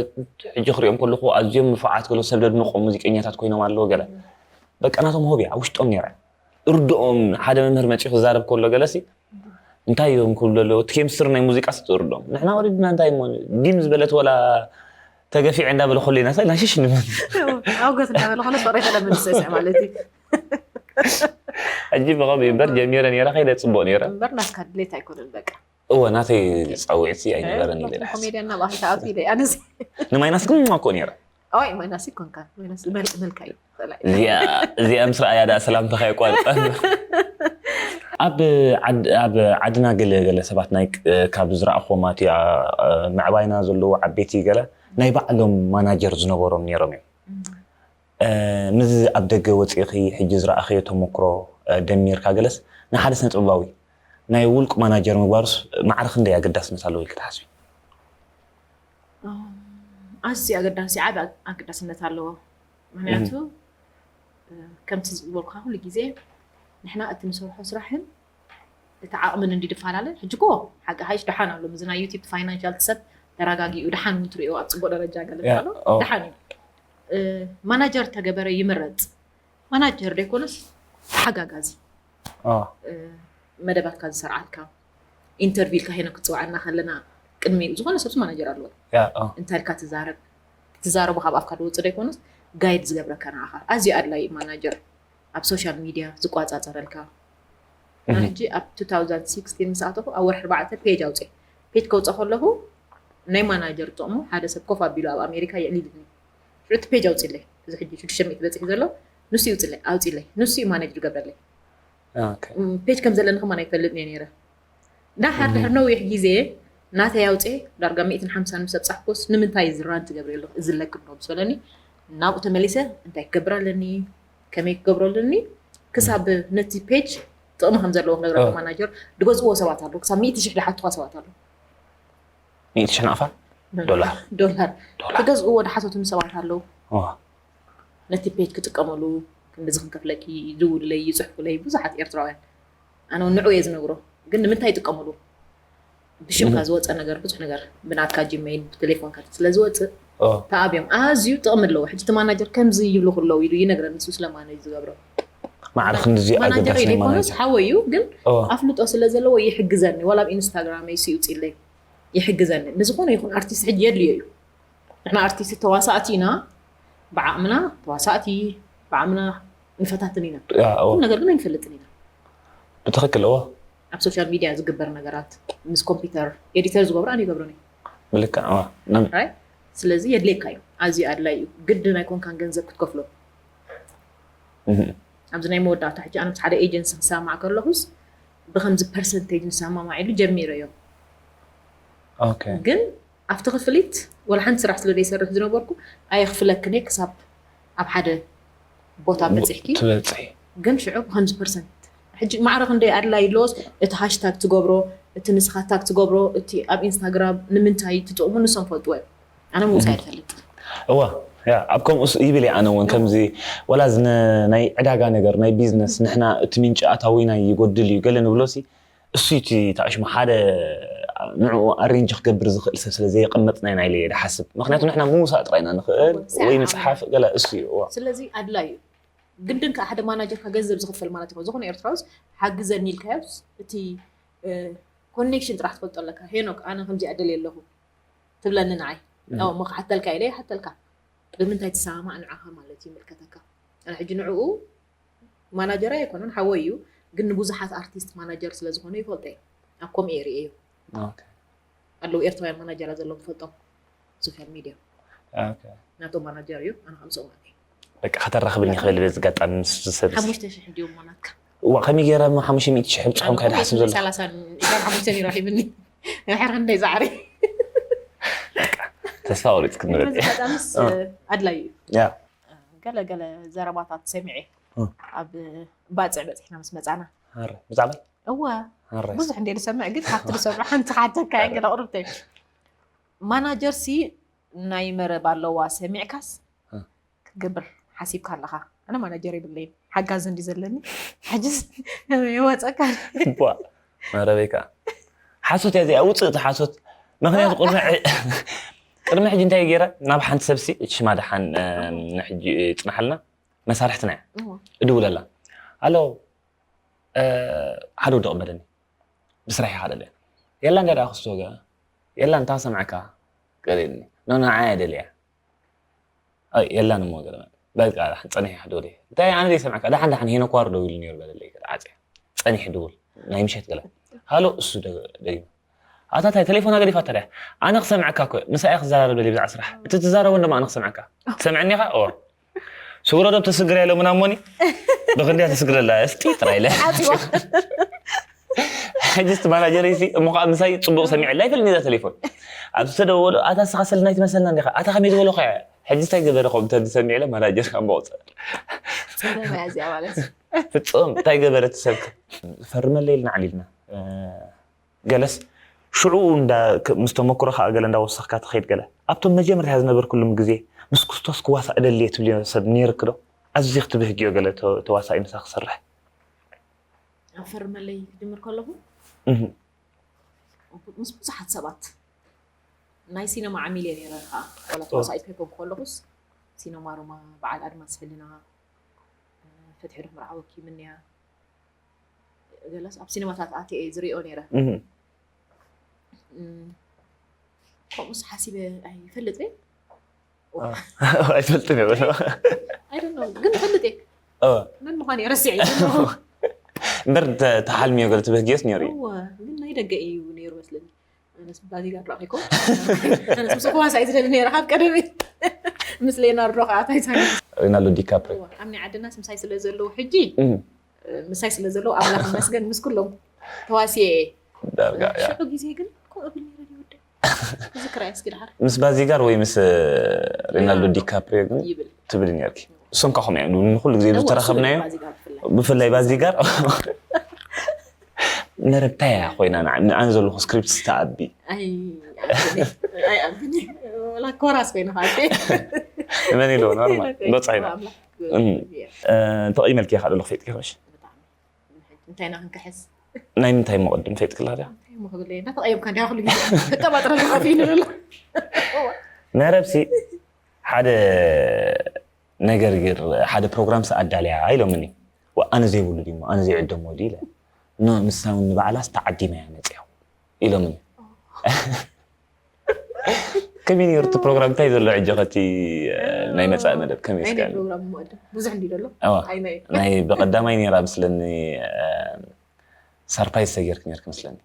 ሕጂ ክሪኦም ከለኹ ኣዝዮም ንፉዓት ገለ ሰብ ደድንቆም ሙዚቀኛታት ኮይኖም ኣለዎ ገለ በቃ ናቶም ሆብያ ውሽጦም ነይረ እርድኦም ሓደ መምህር መፂኡ ክዛረብ ከሎ ገለሲ እንታይ እዮም ክብሉ ኣለዎ እቲ ኬምስትሪ ናይ ሙዚቃ ስትእርዶም ንሕና ወለድና እንታይ እሞ ዲም ዝበለት ወላ ተገፊዐ እንዳበለ ከሎ ኢና ሰ ናሽሽ ንብል ኣውገት እንዳበለ ከሎ ሶሬ ተለምንሰ ማለት እዩ ሕጂ ብኸምኡ እምበር ጀሚረ ነይረ ከይደ ፅቡቅ ነይረ እምበር ናትካ ድሌት ኣይኮነን በቃ እወ ናተይ ፃውዒት ኣይነበረን ኢለ ኮሜድያ እና ባህል ተኣቱ ኢለ ኣነስ ንማይናስ ግን ማኮ ነይረ ኣይ ማይናስ ይኮንካ ማይናስ መልክ መልካ እዩ እዚኣ ምስ ረኣያ ደኣ ሰላምታኻ የቋርፀ ኣብ ዓድና ገለ ገለ ሰባት ናይ ካብ ዝረኣኹዎም ኣትያ ምዕባይና ዘለዉ ዓበይቲ ገለ ናይ ባዕሎም ማናጀር ዝነበሮም ነይሮም እዮም ምዚ ኣብ ደገ ወፂእኺ ሕጂ ዝረኣኽዮ ተመክሮ ደሚርካ ገለስ ንሓደ ስነጥበባዊ ናይ ውልቁ ማናጀር ምግባሩስ ማዕረ ክንደይ ኣገዳስነት ኣለዎ ኢልክ ትሓስቢ ኣዝዩ ኣገዳሲ ዓቢ ኣገዳስነት ኣለዎ ምክንያቱ ከምቲ ዝበልኩኻ ኩሉ ግዜ ንሕና እቲ ንሰርሖ ስራሕን እቲ ዓቕምን እንዲ ድፈላለ። ሕጂ እኮ ሓቂ ሓይሽ ደሓን ኣሎ፣ እዚ ናይ ዩቲብ ፋይናንሻል ሰብ ተረጋጊኡ ደሓን እውን ትሪኦ ኣብ ፅቡቅ ደረጃ ገለ ኣሎ። ደሓን እዩ። ማናጀር ተገበረ ይምረፅ። ማናጀር ደይኮነስ ተሓጋጋዚ፣ መደባትካ ዝሰርዓልካ፣ ኢንተርቪው ኢልካ ሄኖክ ክትፅውዓና ከለና ቅድሚ ዝኾነ ሰብስ ማናጀር ኣለዎ። እንታይ ኢልካ ትዛረብ፣ ትዛረቡ ካብ ኣፍካ ዝወፅእ ደይኮነስ ጋይድ ዝገብረካ ንዓኻ ኣዝዩ ኣድላይ ማናጀር፣ ኣብ ሶሻል ሚድያ ዝቋፃፀረልካ። ሕጂ ኣብ two thousand sixteen ምስ ኣተኹ ኣብ ወርሒ ኣርባዕተ ፔጅ ኣውፅእ። ፔጅ ከውፅእ ከለኹ ናይ ማናጀር ጥቕሙ ሓደ ሰብ ኮፍ ኣቢሉ ኣብ ኣሜሪካ የዕሊልኒ። ሽዑ እቲ ፔጅ ኣውፅለይ፣ እዚ ሕጂ ሽዱሽተ ሚእቲ በፂሑ ዘሎ ንሱ ይውፅለይ፣ ኣውፅለይ፣ ንሱ እዩ ማኔጅ ዝገብረለይ። ፔጅ ከም ዘለኒ ከማን ኣይፈልጥ እየ ነይረ። ዳሓር ድሕሪ ነዊሕ ግዜ ናተይ ኣውፅኤ ዳርጋ ሚእትን ሓምሳን ምስ ኣብፃሕኩስ ንምንታይ እዚ ራን ትገብሪ ኣለኹ እዚ ለክም ዶ ምስ በለኒ ናብኡ ተመሊሰ እንታይ ክገብር ኣለኒ፣ ከመይ ክገብሮ ኣለኒ፣ ክሳብ ነቲ ፔጅ ጥቕሚ ከም ዘለዎ ክነግረካ ማናጀር ድገዝእዎ ሰባት ኣለዉ። ክሳብ ሚእቲ ሽሕ ድሓትኳ ሰባት ኣለዉ። ሚእቲ ሽሕ ናቕፋ ዶላር ዶላር ክገዝእዎ ድሓተቱኒ ሰባት ኣለዉ። ነቲ ፔጅ ክጥቀመሉ ክንድዚ ክንከፍለኪ ይድውሉለይ ይፅሕፉለይ ብዙሓት ኤርትራውያን። ኣነ እውን ንዑ እየ ዝነግሮ፣ ግን ንምንታይ ይጥቀመሉ? ብሽምካ ዝወፀ ነገር ብዙሕ ነገር ብናትካ ጂመይል ብቴሌፎንካ ስለ ዝወፅእ ተኣብዮም ኣዝዩ ጥቕሚ ኣለዎ። ሕጂ እቲ ማናጀር ከምዚ ይብሉ ክለው ኢሉ ይነግረኒ ንሱ ስለማነ እዩ ዝገብሮ። ማዕረ ክንድዚ ማናጀር ኣገዳሲ ናይ ዘይኮነስ ማናጀር ሓወይ እዩ፣ ግን ኣፍልጦ ስለ ዘለዎ ይሕግዘኒ። ዋላ ኣብ ኢንስታግራመይ ስኡ ይፅለይ ይሕግዘኒ። ንዝኾነ ይኹን ኣርቲስት ሕጂ የድልዮ እዩ። ንሕና ኣርቲስት ተዋሳእቲ ኢና፣ ብዓቕምና ተዋሳእቲ ብዓቕምና ንፈታትን ኢና። ያ፣ እዎ። ኩሉ ነገር ግን ኣይንፈልጥን ኢና። ብትኽክል እዎ። ኣብ ሶሻል ሚድያ ዝግበር ነገራት ምስ ኮምፒውተር ኤዲተር ዝገብሮ ኣነ ይገብሮን እዩ። ብልክዕ እዎ። ነ- ራይት? ስለዚ የድልየካ እዩ፣ ኣዝዩ ኣድላይ እዩ። ግድን ኣይኮንካን ገንዘብ ክትከፍሎ። እህ፣ ኣብዚ ናይ መወዳእታ ሕጂ ኣነ ምስ ሓደ ኤጀንሲ ክሰማማዕ ከለኹስ ብከምዚ ፐርሰንቴጅ ንሰማማዕ ኢሉ ጀሚረዮ። ኦኬ። ግን ኣብቲ ክፍሊት ወላ ሓንቲ ስራሕ ስለ ዘይሰርሕ ዝነበርኩ ኣየኽፍለክን እየ ክሳብ ኣብ ሓደ ቦታ በፂሕኪ። ትበፅሒ። ግን ሽዑ ብከምዚ ፐርሰንት ሕጂ ማዕረ ክንደይ ኣድላይ ኣለዎስ እቲ ሃሽታግ ትገብሮ፣ እቲ ንስኻ ታግ ትገብሮ፣ እቲ ኣብ ኢንስታግራም ንምንታይ ትጥቕሙ ንሶም ፈልጥዎ እዮም። ኣነ ምውፃእ ይፈልጥ እዋ ያ ኣብ ከምኡስ ይብል እየ ኣነ እውን ከምዚ ወላ እዚ ነ- ናይ ዕዳጋ ነገር ናይ ቢዝነስ ንሕና እቲ ምንጪ ኣታዊና ይጎድል እዩ ገለ ንብሎ ሲ እሱ እቲ ታሽሙ ሓደ ንዕኡ ኣሬንጅ ክገብር ዝኽእል ሰብ ስለ ዘየቐመጥና ኢና ኢለ እየ ድሓስብ። ምክንያቱ ንሕና ምውሳእ ጥራይ ኢና ንኽእል እዎ፣ ወይ ሰዓት ምፅሓፍ ገለ እሱ እዩ። እዋ ስለዚ ኣድላይ እዩ። ግድን ከዓ ሓደ ማናጀርካ ገንዘብ ዝኽፈል ማለት ይኮ ዝኾነ ኤርትራውስ ሓግዘኒ ኢልካዮስ እቲ ኮኔክሽን ጥራሕ ትፈልጦ ኣለካ። ሄኖክ ኣነ ከምዚ ኣደልየ ኣለኹ ትብለኒ ንዓይ ሞ ክሓተልካ ኢለ ይሓተልካ። ብምንታይ ትሰማማዕ ንዓኻ ማለት ይምልከተካ። ኣነ ሕጂ ንዕኡ ማናጀር ኣይኮነን ሓወይ እዩ፣ ግን ንብዙሓት ኣርቲስት ማናጀር ስለ ዝኾነ ይፈልጦ እየ። ኣብ ኮም ኤሪ እዩ ኦኬ። ኣለዉ ኤርትራውያን ማናጀራ ዘለዎም ትፈልጦም ሶሻል ሚድያ ኦኬ። ናቶም ማናጀር እዩ። ኣነ ከምስኦም ኣለ በቃ ከተራኽብኒ ክብል በዚ ጋጣሚ ምስ ሰብ ሓሙሽተ ሽሕ ድዮም ማናትካ እዋ ከመይ ገይረ እሞ ሓሙሽተ ሚእቲ ሽሕ ብፅሖም ካይ ድሓስብ ዘሎ ሰላሳን ኢሳን ሓሙሽተን ይረኺብኒ። ሕር ክንደይ ዛዕሪ ተስፋ ቆሪፅ ክንበል በዚ ጋጣምስ ኣድላይ እዩ። ያ ገለ ገለ ዘረባታት ሰሚዐ እም። ኣብ ባፅዕ በፂሕና ምስ መፃና ሃረ ብዛዕባይ እወ ሃረ ብዙሕ እንደ ዝሰምዕ ግን ካብቲ ዝሰምዕ ሓንቲ ሓተካ ገለ ቅርብተይ ማናጀር ሲ ናይ መረብ ኣለዋ ሰሚዕካስ እ። ክትገብር ሓሲብካ ኣለኻ። ኣነ ማናጀር የብለይን ሓጋዚ እንዲ ዘለኒ ሕጅስ ይወፀካ ቧ መረበይ ከዓ ሓሶት እያ እዚኣ ውፅእ እቲ ሓሶት ምክንያቱ ቅድሚ ሕ- ቅድሚ ሕጂ እንታይ ገይረ ናብ ሓንቲ ሰብሲ ሽማ ደሓን ሕጂ ፅናሓልና መሳርሕትና እያ እድውለላ ኣሎ ሓደ ወዲ ቅበለኒ ብስራሕ ይካደለ የላ እንታይ ደኣ ክስቶ ገ የላ እንታይ ሰምዐካ ገለኒ ኖ ንዓያ ደልያ የላን እሞ ገለ በቃ ጸኒሕ ደውል እንታይ ኣነ ደይ ሰምዐካ ደሓን ደሓን ሄኖ ኳር ደው ኢሉ ነይሩ በለለይ ገለ ዓጽያ ጸኒሕ ደውል ናይ ምሸት ገለ ሃሎ እሱ ደዩ ኣታ ታይ ቴሌፎና ገዲፋ ተዳ ኣነ ክሰምዐካ እኮ ምሳይ ክዘራረብ ደሊ ብዛዕ ስራሕ እቲ ትዛረቦ እንደማ ኣነ ክሰምዐካ ትሰምዐኒ ኢኻ ኦ ስውረዶብ ተስግር ያለው ምናሞኒ ብክንዲያ ተስግረላ እስጢ ጥራይ ኢለ ሕጅስቲ ማናጀር ሲ እሞ ከዓ ምሳይ ፅቡቅ ሰሚዐላ ይፈልኒ ዛ ቴሌፎን ኣብ ዝተደወሉ ኣታ ስኻ ሰልና ይትመሰልና እንዲኻ ኣታ ከመይ ዝበለኹ ሕጂ እንታይ ገበረ ከም እንተ ዝሰሚዕለ ማናጀር ካብ መቁፀር ጸገም እያ እዚኣ ማለት ፍፁም እንታይ ገበረት ሰብክ ፈርመለይ ኢልና ዓሊልና ገለስ ሽዑ ምስ ተመክሮ ከዓ ገለ እንዳወሰኽካ ትኸይድ ገለ ኣብቶም መጀመርያ ዝነበርኩሉም ግዜ ምስ ክርስቶስ ክዋሳእ እደሊ እየ ትብልዮ ሰብ ነይርክ ዶ ኣዝዩ ክትብህግዮ ገለ ተ- ተዋሳኣይ ምሳኻ ክሰርሕ? ኣብ ፈርመለይ ክጅምር ከለኹ እህ፣ ምስ ብዙሓት ሰባት ናይ ሲነማ ዓሚል እየ ነይረ። ከዓ ዋላ ተዋሳኢት ከይኮንኩ ከለኹስ ሲነማ ሮማ፣ በዓል ኣድማስ ሕልና፣ ፈትሒ ዶ መርዓወኪ ምንያ፣ ገለስ ኣብ ሲነማታት ኣትየ እየ ዝሪኦ ነይረ። እህ። እም፣ ከምኡስ ሓሲበ ኣይፈልጥ እየ። ኣይፈልጥን እየ። I don't know፣ ግን እፈልጥ እየ። እ፣ መን ምዃን እየ ረሲዐ። እምበር ተ- ተሓልምዮ ገለ ትብህግዮስ ነይሩ እዩ። እወ፣ ግን ናይ ደገ እዩ ነይሩ መስለኒ። ኣነስ ባዚጋር ራኺኮ ኣነስ ምስ ተዋሳኢ ዝደሊ ነይረ ካብ ቀደመ። ምስ ሌናርዶ ከዓ ታይታኒክ። ሪናልዶ ዲካፕሪዮ። እወ፣ ኣብ ናይ ዓድናስ ምሳይ ስለ ዘለዉ ሕጂ እህ፣ ምሳይ ስለ ዘለዉ ኣምላኽ ይመስገን፣ ምስ ኩሎም ተዋሲየ እየ። ዳርጋ እያ። ሽዑ ግዜ ግን ከምኡ እብል ነይረ ይወደ። እዚ ክራይ እስኪ ድሓር ምስ ባዚጋር ወይ ምስ ሪናልዶ ዲካፕሪዮ ግን ይብል። ትብል ነርኪ። እሶም ካኹም እዮም ንኩሉ ግዜ ዝተረኸብናዮ። ባዚጋር ብፍላይ። ብፍላይ ባዚጋር መረብታ እያ ኮይና ንዓ- ንኣን ዘለኹ ስክሪፕት ዝተኣቢ። ኣይ ኣብኒ፣ ኣይ ኣብኒ፣ ወላ ኮራስ ኮይና ፋቴ። መን ኢሎ ኖርማል በጻ ኢና። ኣምላኽ እም። እየ። ተቐይመልኪ ኢኻ ዘለኹ ፈይጥኪ ኸሽ ብጣዕሚ። እንታይ ኢና ክንክሕስ? ናይ ምንታይ መቐድም ፈይጥክላ ድያ? እንታይ እሞ ክብል እየ? እንዳተቐየምካ እንዲያ ኩሉ ግዜ ተቀባጥረ ከፊ ንብሎ። መረብሲ ሓደ ነገር ገይር ሓደ ፕሮግራም ኣዳልያ ኢሎምኒ። ዋ፣ ኣነ ዘይብሉ ድዩ ኣነ ዘይዕደሞ ድዩ ኢለ። ኖ ንሳ እውን ንባዕላስ ተዓዲማ እያ መፅያ ኢሎምኒ። ከመይ ነይሩ እቲ ፕሮግራም እንታይ ዘሎ ሕጂ ከቲ ናይ መፃኢ መደብ ከመይ ናይ እስከ ናይ ፕሮግራም መወዲ ብዙሕ እንዲ ዘሎ ኣዋ። ኣይ ናይ ናይ ብቐዳማይ ነይራ ምስለኒ ሰርፕራይዝ ተጌርክ ነርክ ምስለኒ።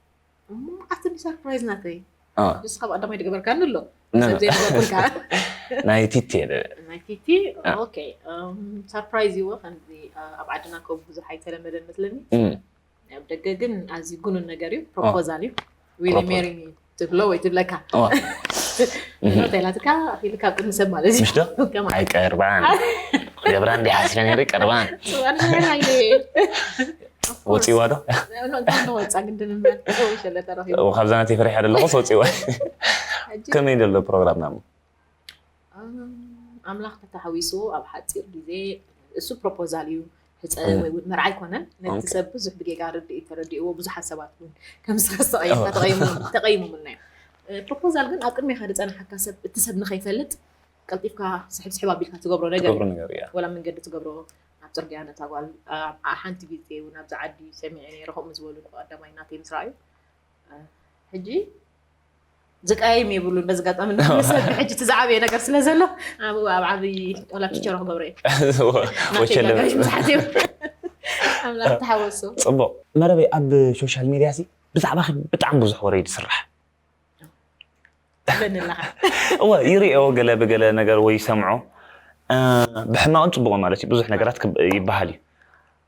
እሞ ኣትኒ ሰርፕራይዝ ናተይ ኣዋ። ንስኻ ብቐዳማይ ድገበርካኒ ኣሎ ነ- ሰብ ዘይነበርኩልካ ናይ ቲቲ እየ። ናይ ቲቲ አ። ኦኬ ሰርፕራይዝ ይዎ ከምዚ ኣብ ዓድና ከ ብዙሕ ኣይተለመደን መስለኒ እም። ኣብ ደገ ግን ኣዝዩ ጉኑን ነገር እዩ ፕሮፖዛል እዩ ዊሊ ፕሮፖዛል። ሜሪ ሚ ትብሎ ወይ ትብለካ ኣዋ። ሆቴላትካ ኢልካ ቅድሚ ሰብ ማለት እዩ ምሽ ዶ? ከማ ኣይቀርባን ገብራ እንዲ ሓስበ ነይሩ ቀርባን ኣነ ሓይለ ወፂዋ ዶ? ወፃ ግድን እምበር ሰው ይሸለ ተረኺቡ ካብዛ ናተይ ፈሪሐ ደለኹስ ወፂዋ። ከመይ ደሎ ፕሮግራምና? ኣምላኽ ተተሓዊሱ ኣብ ሓፂር ግዜ እሱ ፕሮፖዛል እዩ ሕፀ እም። ወይ እውን መርዓ ኣይኮነን ነቲ ኦኬ። ሰብ ብዙሕ ብጌጋ ርድኢት ተረዲእዎ ብዙሓት ሰባት እውን ከም ዝተረሰቐየካ ተቐይሞምና እዮም ፕሮፖዛል ግን ኣብ ቅድሜካ ዝፀናሓካ ሰብ እቲ ሰብ ንኸይፈልጥ ቀልጢፍካ ስሕብ ስሕብ ኣቢልካ ትገብሮ ነገር ትገብሮ ነገር እያ። ወላ መንገዲ ትገብሮ ኣብ ፅርግያ ነታ ጓል ኣብ ሓንቲ ግዜ እውን ኣብዚ ዓዲ ሰሚዐ ነይረ ከምኡ ዝበሉ ቀዳማይ ናተይ ምስ ረኣዩ ሕጂ ዝቀያይም የብሉን በዚ ጋጣሚ ንኩሉ ሰብ ሕጂ እቲ ዝዓበየ ነገር ስለ ዘሎ ኣብ ኣብ ዓብይ ወላ ፒቸሮ ክገብሮ እየ ናተይ ወሸለ ጋጋሽ ብዙሓት እዮም ኣምላኽ ተሓወሶ ፅቡቕ መረበይ ኣብ ሶሻል ሚድያ ሲ ብዛዕባኺ ብጣዕሚ ብዙሕ ወረ እዩ ዝስራሕ። በንላኻ እወ ይርእዮ ገለ ብገለ ነገር ወይ ይሰምዖ እ፣ ብሕማቕን ፅቡቕን ማለት እዩ ብዙሕ ነገራት ክብ- ይበሃል እዩ።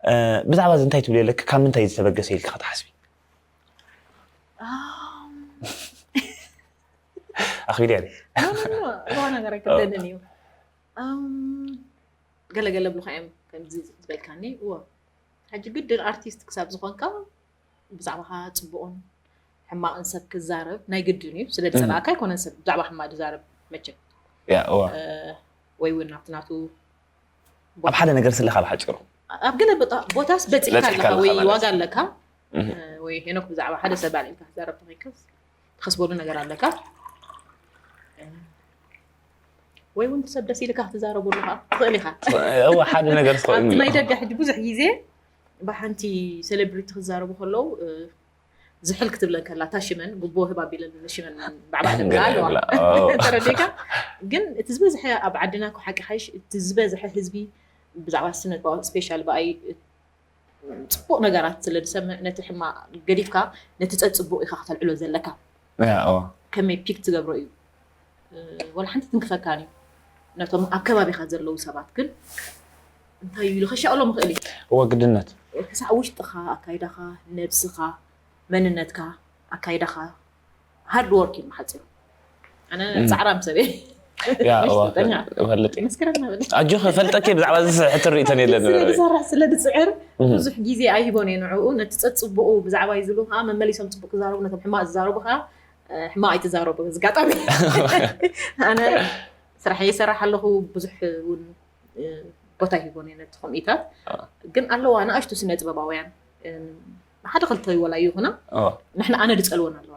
እ፣ ብዛዕባ እዚ እንታይ ትብሉ የለክ ካብ ምንታይ ዝተበገሰ ኢልካ ክትሓስቢ? ኣኽቢድ እያ። ዝኾነ ነገር ኣይክብለንን እዩ ገለገለ ብልካ እዮም ከምዚ ዝበልካኒ እዎ ሕጂ ግድን ኣርቲስት ክሳብ ዝኾንካ ብዛዕባኻ ፅቡቕን ሕማቕን ሰብ ክዛረብ ናይ ግድን እዩ ስለ ዝፀላእካ ኣይኮነን ሰብ ብዛዕባ ሕማቕ ዝዛረብ መቸም ያ እዋ ወይ እውን ናብቲ ናቱ ኣብ ሓደ ነገር ስለካ ብሓፂሩ ኣብ ገለ ቦታ- ቦታስ በፂሕካ በፂሕካ ኣለካ ወይ ኣለካ ማለት ዋጋ ኣለካ እህ። ወይ ሄኖክ ብዛዕባ ሓደ ሰብ ኣልዒልካ ክዛረብ ተኸይከስ ትኸስበሉ ነገር ኣለካ ወይ እውን ሰብ ደስ ኢልካ ክትዛረቡ ኣለካ ትኽእል ኢኻ እዋ ሓደ ነገር ስኸ ኣብቲ ናይ ደገ ሕጂ ብዙሕ ግዜ ብሓንቲ ሴሌብሪቲ ክዛረቡ ከለዉ ዝሕል ክትብለን ከላ እታ ሽመን ጉቦ ህብ ኣቢለን ንሽመን ባዕባ ገለ ትብላ ኣለዋ ይብላ። ኣዎ። ተረዲካ ግን እቲ ዝበዝሐ ኣብ ዓድና እኮ ሓቂ ሓይሽ እቲ ዝበዝሐ ህዝቢ ብዛዕባ ስነ ጥበብ ስፔሻል ብኣይ ፅቡቅ ነገራት ስለ ዝሰምዕ ነቲ ሕማቅ ገዲፍካ ነቲ ፀፅቡቅ ኢካ ክተልዕሎ ዘለካ ያ፣ ኣዎ። ከመይ ፒክ ትገብሮ እዩ ወላ ሓንቲ ትንክፈካን እዩ ነቶም ኣብ ከባቢካ ዘለዉ ሰባት ግን እንታይ እዩ ኢሉ ከሻቅሎም ይኽእል እዩ እወ ግድነት ክሳዕ ውሽጥኻ ኣካይዳኻ ነብስኻ መንነትካ ኣካይዳኻ ሃርድ ወርክ እዩ ብሓፂሩ ኣነ ፃዕራም ሰብ እየ ያ እወ ጠኛ ፈልጥ መስከረም ናበል ኣጆ ፈልጠኪ ብዛዕባ እዚ ሕቶ ርእተን የለን ስለ ዝሰርሕ ስለ ዝፅዕር እህ። ብዙሕ ግዜ ኣይሂቦን እየ ንዕኡ ነቲ ፀፅብኡ ብዛዕባ ይዝሉ ከዓ መመሊሶም ፅቡቅ ክዛረቡ ነቶም ሕማቅ ዝዛረቡ ከዓ ሕማቅ ኣይትዛረቡ ዝጋጣሚ ኣነ ስራሕ ይሰራሕ ኣለኹ ብዙሕ እውን ቦታ ሂቦን እየ ነቲ ኮሚታት። ግን ኣለዋ ንኣሽቱ ስነ ጥበባውያን፣ ሓደ ክልተ ወላ ይኹና፣ ንሕና ኣነ ድጸልወን ኣለዋ።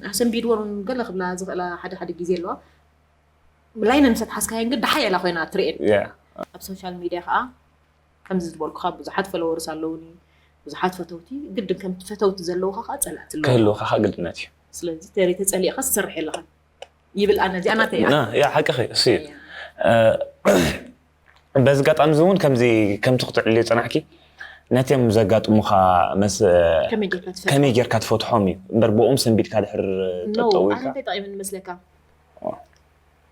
ኣሰንቢድወን ገለ ክብላ ዝኽእላ ሓደ ሓደ ግዜ ኣለዋ። ላይነን ምሰት ሓዝካየን ግን ደሓይ እላ ኮይና ትርእየን። ኣብ ሶሻል ሚድያ ከዓ ከምዚ ዝበልኩኻ ብዙሓት ፎሎወርስ ኣለውኒ፣ ብዙሓት ፈተውቲ፣ ግድን ከምቲ ፈተውቲ ዘለውኻ ከዓ ጸላእቲ ኣለዉ። ክህልውኻ ከዓ ግድነት እዩ። ስለዚ ተሪ ተጸሊእኻ ትሰርሕ ኣለኻ ይብል። ኣነ እዚኣ ናተይ እያ። ያ ሓቅኺ እሱ እዩ። በዚ ኣጋጣሚ እዚ እውን ከምዚ ከምቲ ክትዕልዮ ጸናሕኪ ነቲኦም ዘጋጥሙኻ መስ ከመይ ጌርካ ትፈትሖም? ከመይ ጌርካ ትፈትሖም እዩ እምበር ብኦም ሰንቢድካ ድሕር No፣ ጠጠው ኣነ ኢልካ እንታይ ጠቒሙኒ መስለካ?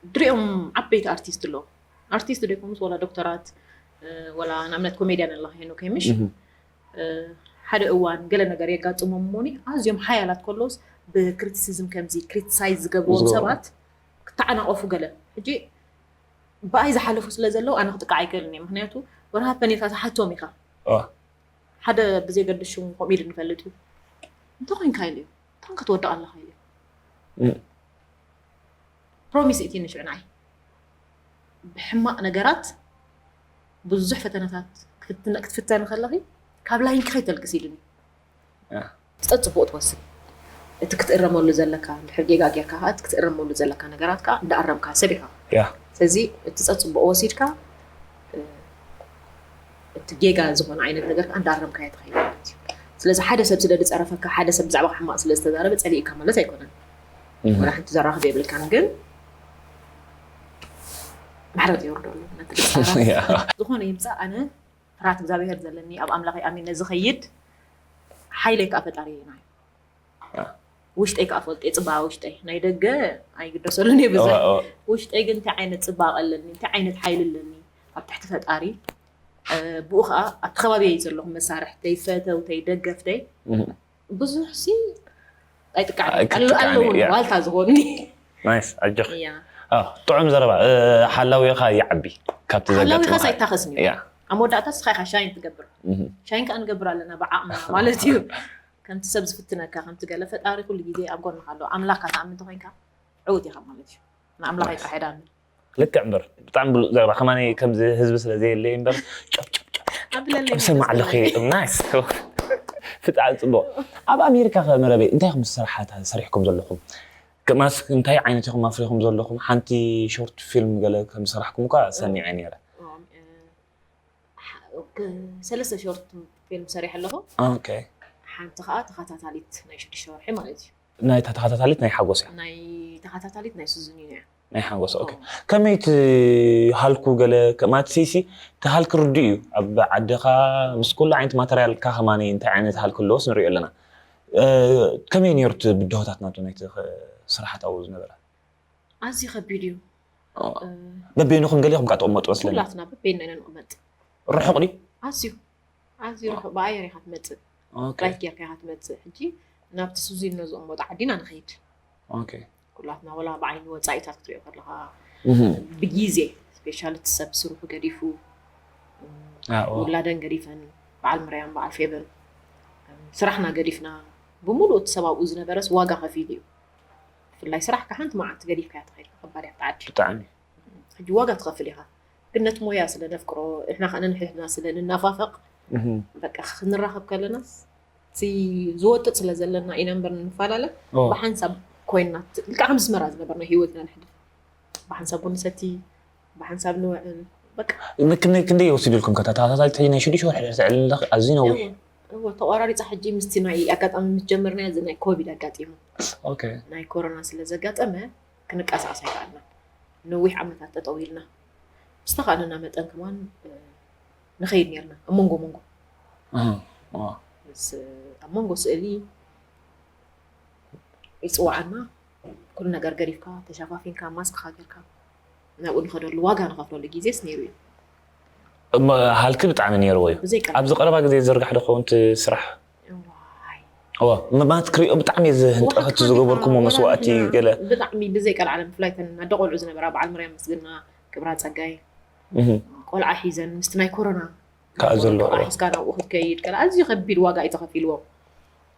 ድሪኦም ዓበይቲ ኣርቲስት ኣለዉ። ኣርቲስት ደይኮኑስ ወላ ዶክተራት፣ ወላ ንኣብነት ኮሜድያን ኣለኻ ሄኖክ ምሽ? ሓደ እዋን ገለ ነገር የጋጥሞም እሞኒ ኣዝዮም ሓያላት ከለውስ ብክሪቲሲዝም ከምዚ ክሪቲሳይዝ ዝገብርዎም ዝገብሩ። ሰባት ክተዓናቐፉ ገለ። ሕጂ ብኣይ ዝሓለፉ ስለ ዘለዉ ኣነ ክጥቃዕ ኣይክእልን እየ። ምኽንያቱ ወላ ሃፐን ኢልካ ትሓቶም ኢኻ። ኦ። ሓደ ብዘየገድስ ሽሙ ከምኡ ኢሉ ንፈልጥ እዩ። እንታይ ኮይንካ ኢሉ እዩ። እንታይ ክትወድቕ ኣለኻ ኢሉ እዩ። እም። ፕሮሚስ እቲ ንሽዑ ንዓይ። ብሕማቕ ነገራት ብዙሕ ፈተነታት ክትፍትነ-፣ ክትፍተኒ ከለኺ ካብ ላይንኪ ከይተልግስ ኢሉኒ። ያ። እቲ ጸጽቡቕ ትወስድ። እቲ ክትእረመሉ ዘለካ፣ ድሕር ጌጋ ጌርካ ከኣ እቲ ክትእረመሉ ዘለካ ነገራት ከኣ እንዳኣረምካ ሰብ ኢኻ። ያ። ስለዚ እቲ ጸጽቡቕ ወሲድካ፣ እ፣ እቲ ጌጋ ዝኾነ ዓይነት ነገር ከኣ እንዳኣረምካዮ ትኸይድ ማለት እዩ። ስለዚ ሓደ ሰብ ስለ ዝጸረፈካ፣ ሓደ ሰብ ብዛዕባኻ ሕማቕ ስለ ዝተዛረበ ጸሊእካ ማለት ኣይኮነን። እህ። ወላ ሓንቲ ዘራኽብ የብልካን፣ ግን ምሕረት የውርደሉ ነቲ ደቂ ሰባት። ያ። ዝኾነ ይምጻእ፣ ኣነ ፍርሃት እግዚኣብሄር ዘለኒ፣ ኣብ ኣምላኸይ ኣሚነ ዝኸይድ፣ ሓይለይ ከኣ ፈጣሪና እዩ። ያ። ውሽጠይ ከኣ ፈልጦ እየ፣ ጽባቐ ውሽጠይ። ናይ ደገ ኣይግደሰሉን እየ ብዙሕ። እወ፣ እወ። ውሽጠይ ግን እንታይ ዓይነት ጽባቐ ኣለኒ፣ እንታይ ዓይነት ሓይሊ ኣለኒ፣ ኣብ ትሕቲ ፈጣሪ። እ፣ ብኡ ከኣ ኣብቲ ከባቢየይ ዘለኹም መሳርሕተይ፣ ፈተውተይ፣ ደገፍተይ፣ እህ። ብዙሕ ሲ ኣይጥቃዕን። ኣይክትጥቃዕን፣ ኣለውን ያ። ዋልታ ዝኾንኒ። ናይስ፣ ኣጆኺ። ያ። ኣዎ፣ ጥዑም ዘረባ። እ፣ ሓላዊኻ ይዓቢ ካብቲ ሓላዊኻስ ዘጋጥመካ። ኣይታኸስን እዩ። ያ። ኣብ መወዳእታ ንስኻ ኢኻ ሻይን ትገብር። እህ። ሻይን ከኣ ንገብር ኣለና ብዓቕምና ማለት እዩ። ከምቲ ሰብ ዝፍትነካ፣ ከምቲ ገለ ፈጣሪ ኩሉ ግዜ ኣብ ጎንኻ ኣሎ። ኣምላኽካ ትኣምን እንተኾይንካ ዕዉት ኢኻ ማለት እዩ። ንኣምላኽ ጥራሕ እየ ድኣምን። ልክዕ እምበር፣ ብጣዕሚ ብሉጽ ዘረባ። ከማኒ ከምዚ ህዝቢ ስለ ዘየለየ እምበር፣ ጨብ፣ ጨብ፣ ጨብ፣ ጨብ፣ ኣቢለለይ ጨብ፣ ሰማዕ ኣለኹ። መሰለኒ። ናይስ። ብጣዕሚ ጽቡቕ። ኣብ ኣሜሪካ ከ መረበይ፣ እንታይ ኢኹም ስራሓት ሰሪሕኩም ዘለኹም? ከማስ እንታይ ዓይነት ኢኹም ኣፍሪኹም ዘለኹም? ሓንቲ ሾርት ፊልም ገለ ከም ዝሰራሕኩም እኳ ሰሚዐ ነይረ። ኦ፣ እ፣ ሓ-፣ ክ-፣ ሰለስተ ሾርት ፊልም ሰሪሐ ኣለኹ። ኦኬ። ሓንቲ ከኣ ተኸታታሊት ናይ ሽዱሽተ ወርሒ ማለት እዩ። ናይታ ተኸታታሊት ናይ ሓጎስ እያ? ናይ ተኸታታሊት ናይ ሱዙኒኖ እያ። ናይ ሓጎስ፣ ኦኬ። ኦ። ከመይ እቲ ሃልኩ ገለ ከ-፣ ማለት ሲሲ፣ እቲ ሃልኪ ርዱእ እዩ። ኣብ ዓድኻ ምስ ኩሉ ዓይነት ማተርያልካ ከማኒ እንታይ ዓይነት ሃልኪ ኣለዎስ ንሪኦ ኣለና። እ፣ ከመይ ነይሩ እቲ ብድሆታት ናቱ ናይቲ ኸ-፣ ስራሓት ኣብኡ ዝነበረ? ኣዝዩ ከቢድ እዩ። ኦ። እ፣ በበይንኹም ገሊኹም ከኣ ትቕመጡ መስለኒ። ኩላትና በበይንና ኢና ንቕመጥ። ርሑቕ ድዩ? ኣዝዩ፣ ኣዝዩ ኦ። ርሑቕ። ብኣየር ኢኻ ትመጽእ። ኦኬ። ፍላይት ጌርካ ኢኻ ትመጽእ። ሕጂ ናብቲ ሱዚኖ ዝቕመጦ ዓዲ ኢና ንኸይድ። ኦኬ። ኩላትና ወላ ብዓይኒ ወጻኢታት ክትሪኦ ከለኻ፣ እህ። ብግዜ፣ ስፔሻሊ እቲ ሰብ ስርሑ ገዲፉ፣ ኣዎ። ውላደን ገዲፈን፣ በዓል ምርያም፣ በዓል ፌበን፣ ስራሕና ገዲፍና፣ ብምሉእ እቲ ሰብ ኣብኡ ዝነበረስ ዋጋ ከፊሉ እዩ። ብፍላይ ስራሕካ ሓንቲ መዓልቲ ገዲፍካያ ትኸይድ፣ ከባድ እያ እታ ዓዲ። ብጣዕሚ። ሕጂ ዋጋ ትኸፍል ኢኻ። ግን ነቲ ሞያ ስለ ነፍቅሮ፣ ንሕና ከኣ ነንሕድሕድና ስለ ንናፋፈቕ፣ እህ። በቃ ክንራኸብ ከለናስ፣ እቲ ዝወጥጥ ስለ ዘለና ኢና እምበር ንፈላለ፣ ኦ። ብሓንሳብ ኮይንና፣ ልክዕ ከም ዝመራ ዝነበርና ህይወትና ንሕድር። ብሓንሳብ ቡን ንሰቲ፣ ብሓንሳብ ንውዕል፣ በቃ። ን-፣ ክንደይ፣ ክንደይ ወሲዱልኩም ከ? እታ ተኸታታሊት ናይ ሽዱሽተ ወርሒ ድሕሪ ትዕልል ኣለኺ፣ ኣዝዩ ነዊሕ። እወ፣ እወ፣ ተቆራሪጻ ሕጂ ምስቲ ናይ ኣጋጣሚ ምስ ጀመርናዮ፣ እዚ ናይ ኮቪድ ኣጋጢሙ። ኦኬ። ናይ ኮሮና ስለ ዘጋጠመ፣ ክንቀሳቐስ ኣይከኣልና። ነዊሕ ዓመታት ጠጠው ኢልና። ብዝተኻእለና መጠን ከማን፣ እ፣ ንኸይድ ኔርና፣ ኣብ መንጎ መንጎ። ኣሃ፣ ኣሃ። ምስ፣ ኣብ መንጎ ስእሊ ይጽውዓና፣ ኩሉ ነገር ገዲፍካ፣ ተሸፋፊንካ፣ ማስክኻ ጌርካ፣ ናብኡ ንኸደሉ ዋጋ ንኸፍለሉ ግዜስ ነይሩ እዩ። እሞ ሃልኪ ብጣዕሚ ነይርዎ እዩ። ብዘይ ቀረባ። ኣብዚ ቀረባ ግዜ ዝርጋሕ ዶ ክኸውን እቲ ስራሕ? እዋይ። እወ፣ ም-፣ ማለት ክሪኦ ብጣዕሚ እየ ዝህንጠ-፣ ወሓት እቲ ሓንቲ ዝገበርኩሞ ወላ መስዋእቲ ንሕና ገለ። ብጣዕሚ ብዘይ ቀልዓለም፣ ብፍላይ እተን ኣደ ቆልዑ ዝነበራ፣ በዓል ማርያም ምስግና፣ ክብራ ጸጋይ፣ እህ። ቆልዓ ሒዘን ምስቲ ናይ ኮሮና ከኣ ዘሎ፣ ቆልዓ እወ። ሒዝካ ናብኡ ክትከይድ፣ ከላ ኣዝዩ ከቢድ ዋጋ እዩ ተኸፊልዎ።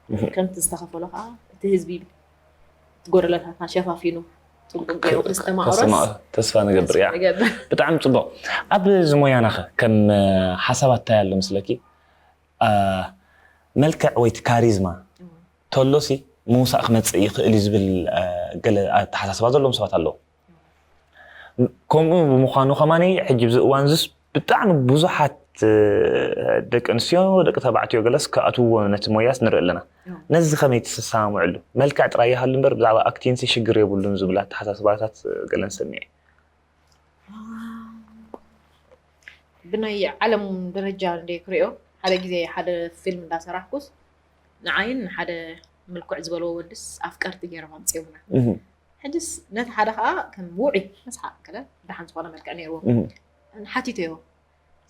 እህ። ከምቲ ዝተኸፈሎ ከኣ እቲ ህዝቢ እቲ ጎደሎታትና ሸፋፊኑ፣ እቲ ጽቡቅ ገይሩ ከስተማቕሮስ ተስፋ ንገብር እያ። ብጣዕሚ ጽቡቅ። ኣብ ዝሞያናኸ ከም ሓሳባት እንታይ ኣሎ ምስለኪ? መልክዕ ወይ ካሪዝማ ተሎሲ ምውሳእ ክመፅእ ይኽእል እዩ ዝብል ገለ ኣተሓሳስባ ዘለዎም ሰባት ኣለዉ። ከምኡ ብምዃኑ ከማኒ ሕጂ ብዚ እዋን ዙስ ብጣዕሚ ብዙሓት ደቂ ኣንስትዮ ደቂ ተባዕትዮ ገለስ ክኣትውዎ ነቲ ሞያስ ንርኢ ኣለና። ነዚ ከመይ ትሰማምዕሉ? መልክዕ ጥራይ ይሃሉ እምበር ብዛዕባ ኣክቲንሲ ሽግር የብሉን ዝብል ኣተሓሳስባታት ገለን ሰሚዐ። ብናይ ዓለም ደረጃ እንደ ክሪኦ ሓደ ግዜ ሓደ ፊልም እንዳሰራሕኩስ ንዓይን ሓደ ምልኩዕ ዝበልዎ ወድስ ኣፍቀርቲ ገይሮም ኣምፅዮምና። ሕጅስ ነቲ ሓደ ከዓ ከም ውዒ መስሓቅ ከለ ደሓን ዝኾነ መልክዕ ነይርዎ። ሓቲተዮ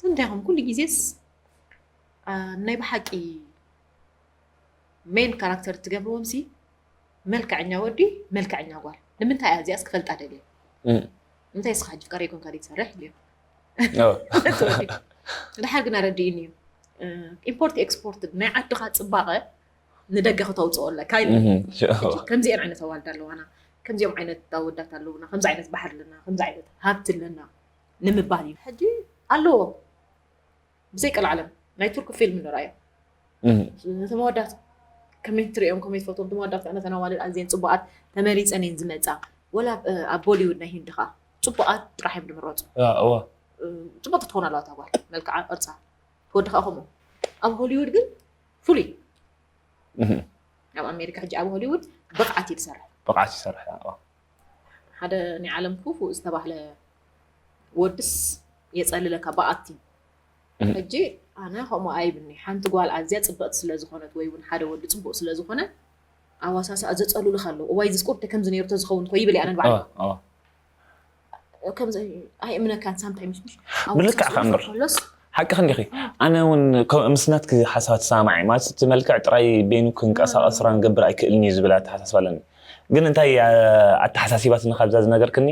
እንታይ ኹም ኩሉ ግዜስ ናይ ብሓቂ ሜን ካራክተር ትገብርዎም ሲ መልክዐኛ ወዲ መልክዐኛ ጓል ንምንታይ እያ እዚኣስ ክፈልጣ ደልየ እንታይ እስኻ ሕጂ ፍቃሪ ኮንካ ድዩ ትሰርሕ ኢልዮ ድሓር ግን ኣረድእኒ እዩ ኢምፖርት ኤክስፖርት ናይ ዓድኻ ፅባቐ ንደገ ክተውፅኦ ኣለካ ከምዚአን ዓይነት ኣዋልድ ኣለዋና ከምዚኦም ዓይነት ኣወዳት ኣለውና ከምዚ ዓይነት ባሕር ኣለና ከምዚ ዓይነት ሃብቲ ኣለና ንምባል እዩ ሕጂ ኣለዎ ብዘይ ቀልዓለም ናይ ቱርክ ፊልም ንርኣዮ ነተን ኣዋዳት ከመይ ትሪኦም ከመይ ትፈትዎም እቶም ኣዋዳት ከዓ ነተን ኣዋልድ ኣዝየን ፅቡቃት ተመሪፀን እየን ዝመፃ ወላ ኣብ ቦሊውድ ናይ ሂንድ ከዓ ፅቡቃት ጥራሕ እዮም ዝምረፁ ፅቡቅ ትትኾን ኣለዋ እታ ጓል መልክዓ ቅርፃ ትወዲ ከዓ ከምኡ ኣብ ሆሊውድ ግን ፍሉይ ኣብ ኣሜሪካ ሕጂ ኣብ ሆሊውድ ብቕዓት እዩ ዝሰርሕ ብቕዓት ይሰርሕ ሓደ ናይ ዓለም ክፉእ ዝተባህለ ወድስ የፀልለካ ብኣክቲንግ ሕጂ ኣነ ከምኡ ኣይብኒ ሓንቲ ጓል ኣዝያ ፅብቕቲ ስለ ዝኾነት ወይ እውን ሓደ ወዲ ፅቡቕ ስለ ዝኾነ ኣዋሳስኣ ዘፀሉልካ ኣለዉ እዋይ እዚ ስፖርት ከምዚ ነይሩ ተዝኸውን ኮ ይብል ኣነ ንባዕሉ ከምዚ ኣይእምነካን ሳምታይምስ ምሽ ብልክዕ ከ እምበር ሓቂ ክንዲኺ ኣነ እውን ምስ ናትኪ ሓሳብ ትሰማማዕ ማለት እቲ መልክዕ ጥራይ ቤኑ ክንቀሳቀስ ስራ ንገብር ኣይክእልን እዩ ዝብል ኣተሓሳስባ ኣለኒ ግን እንታይ ኣተሓሳሲባትኒ ካብዛ ዝነገርክኒ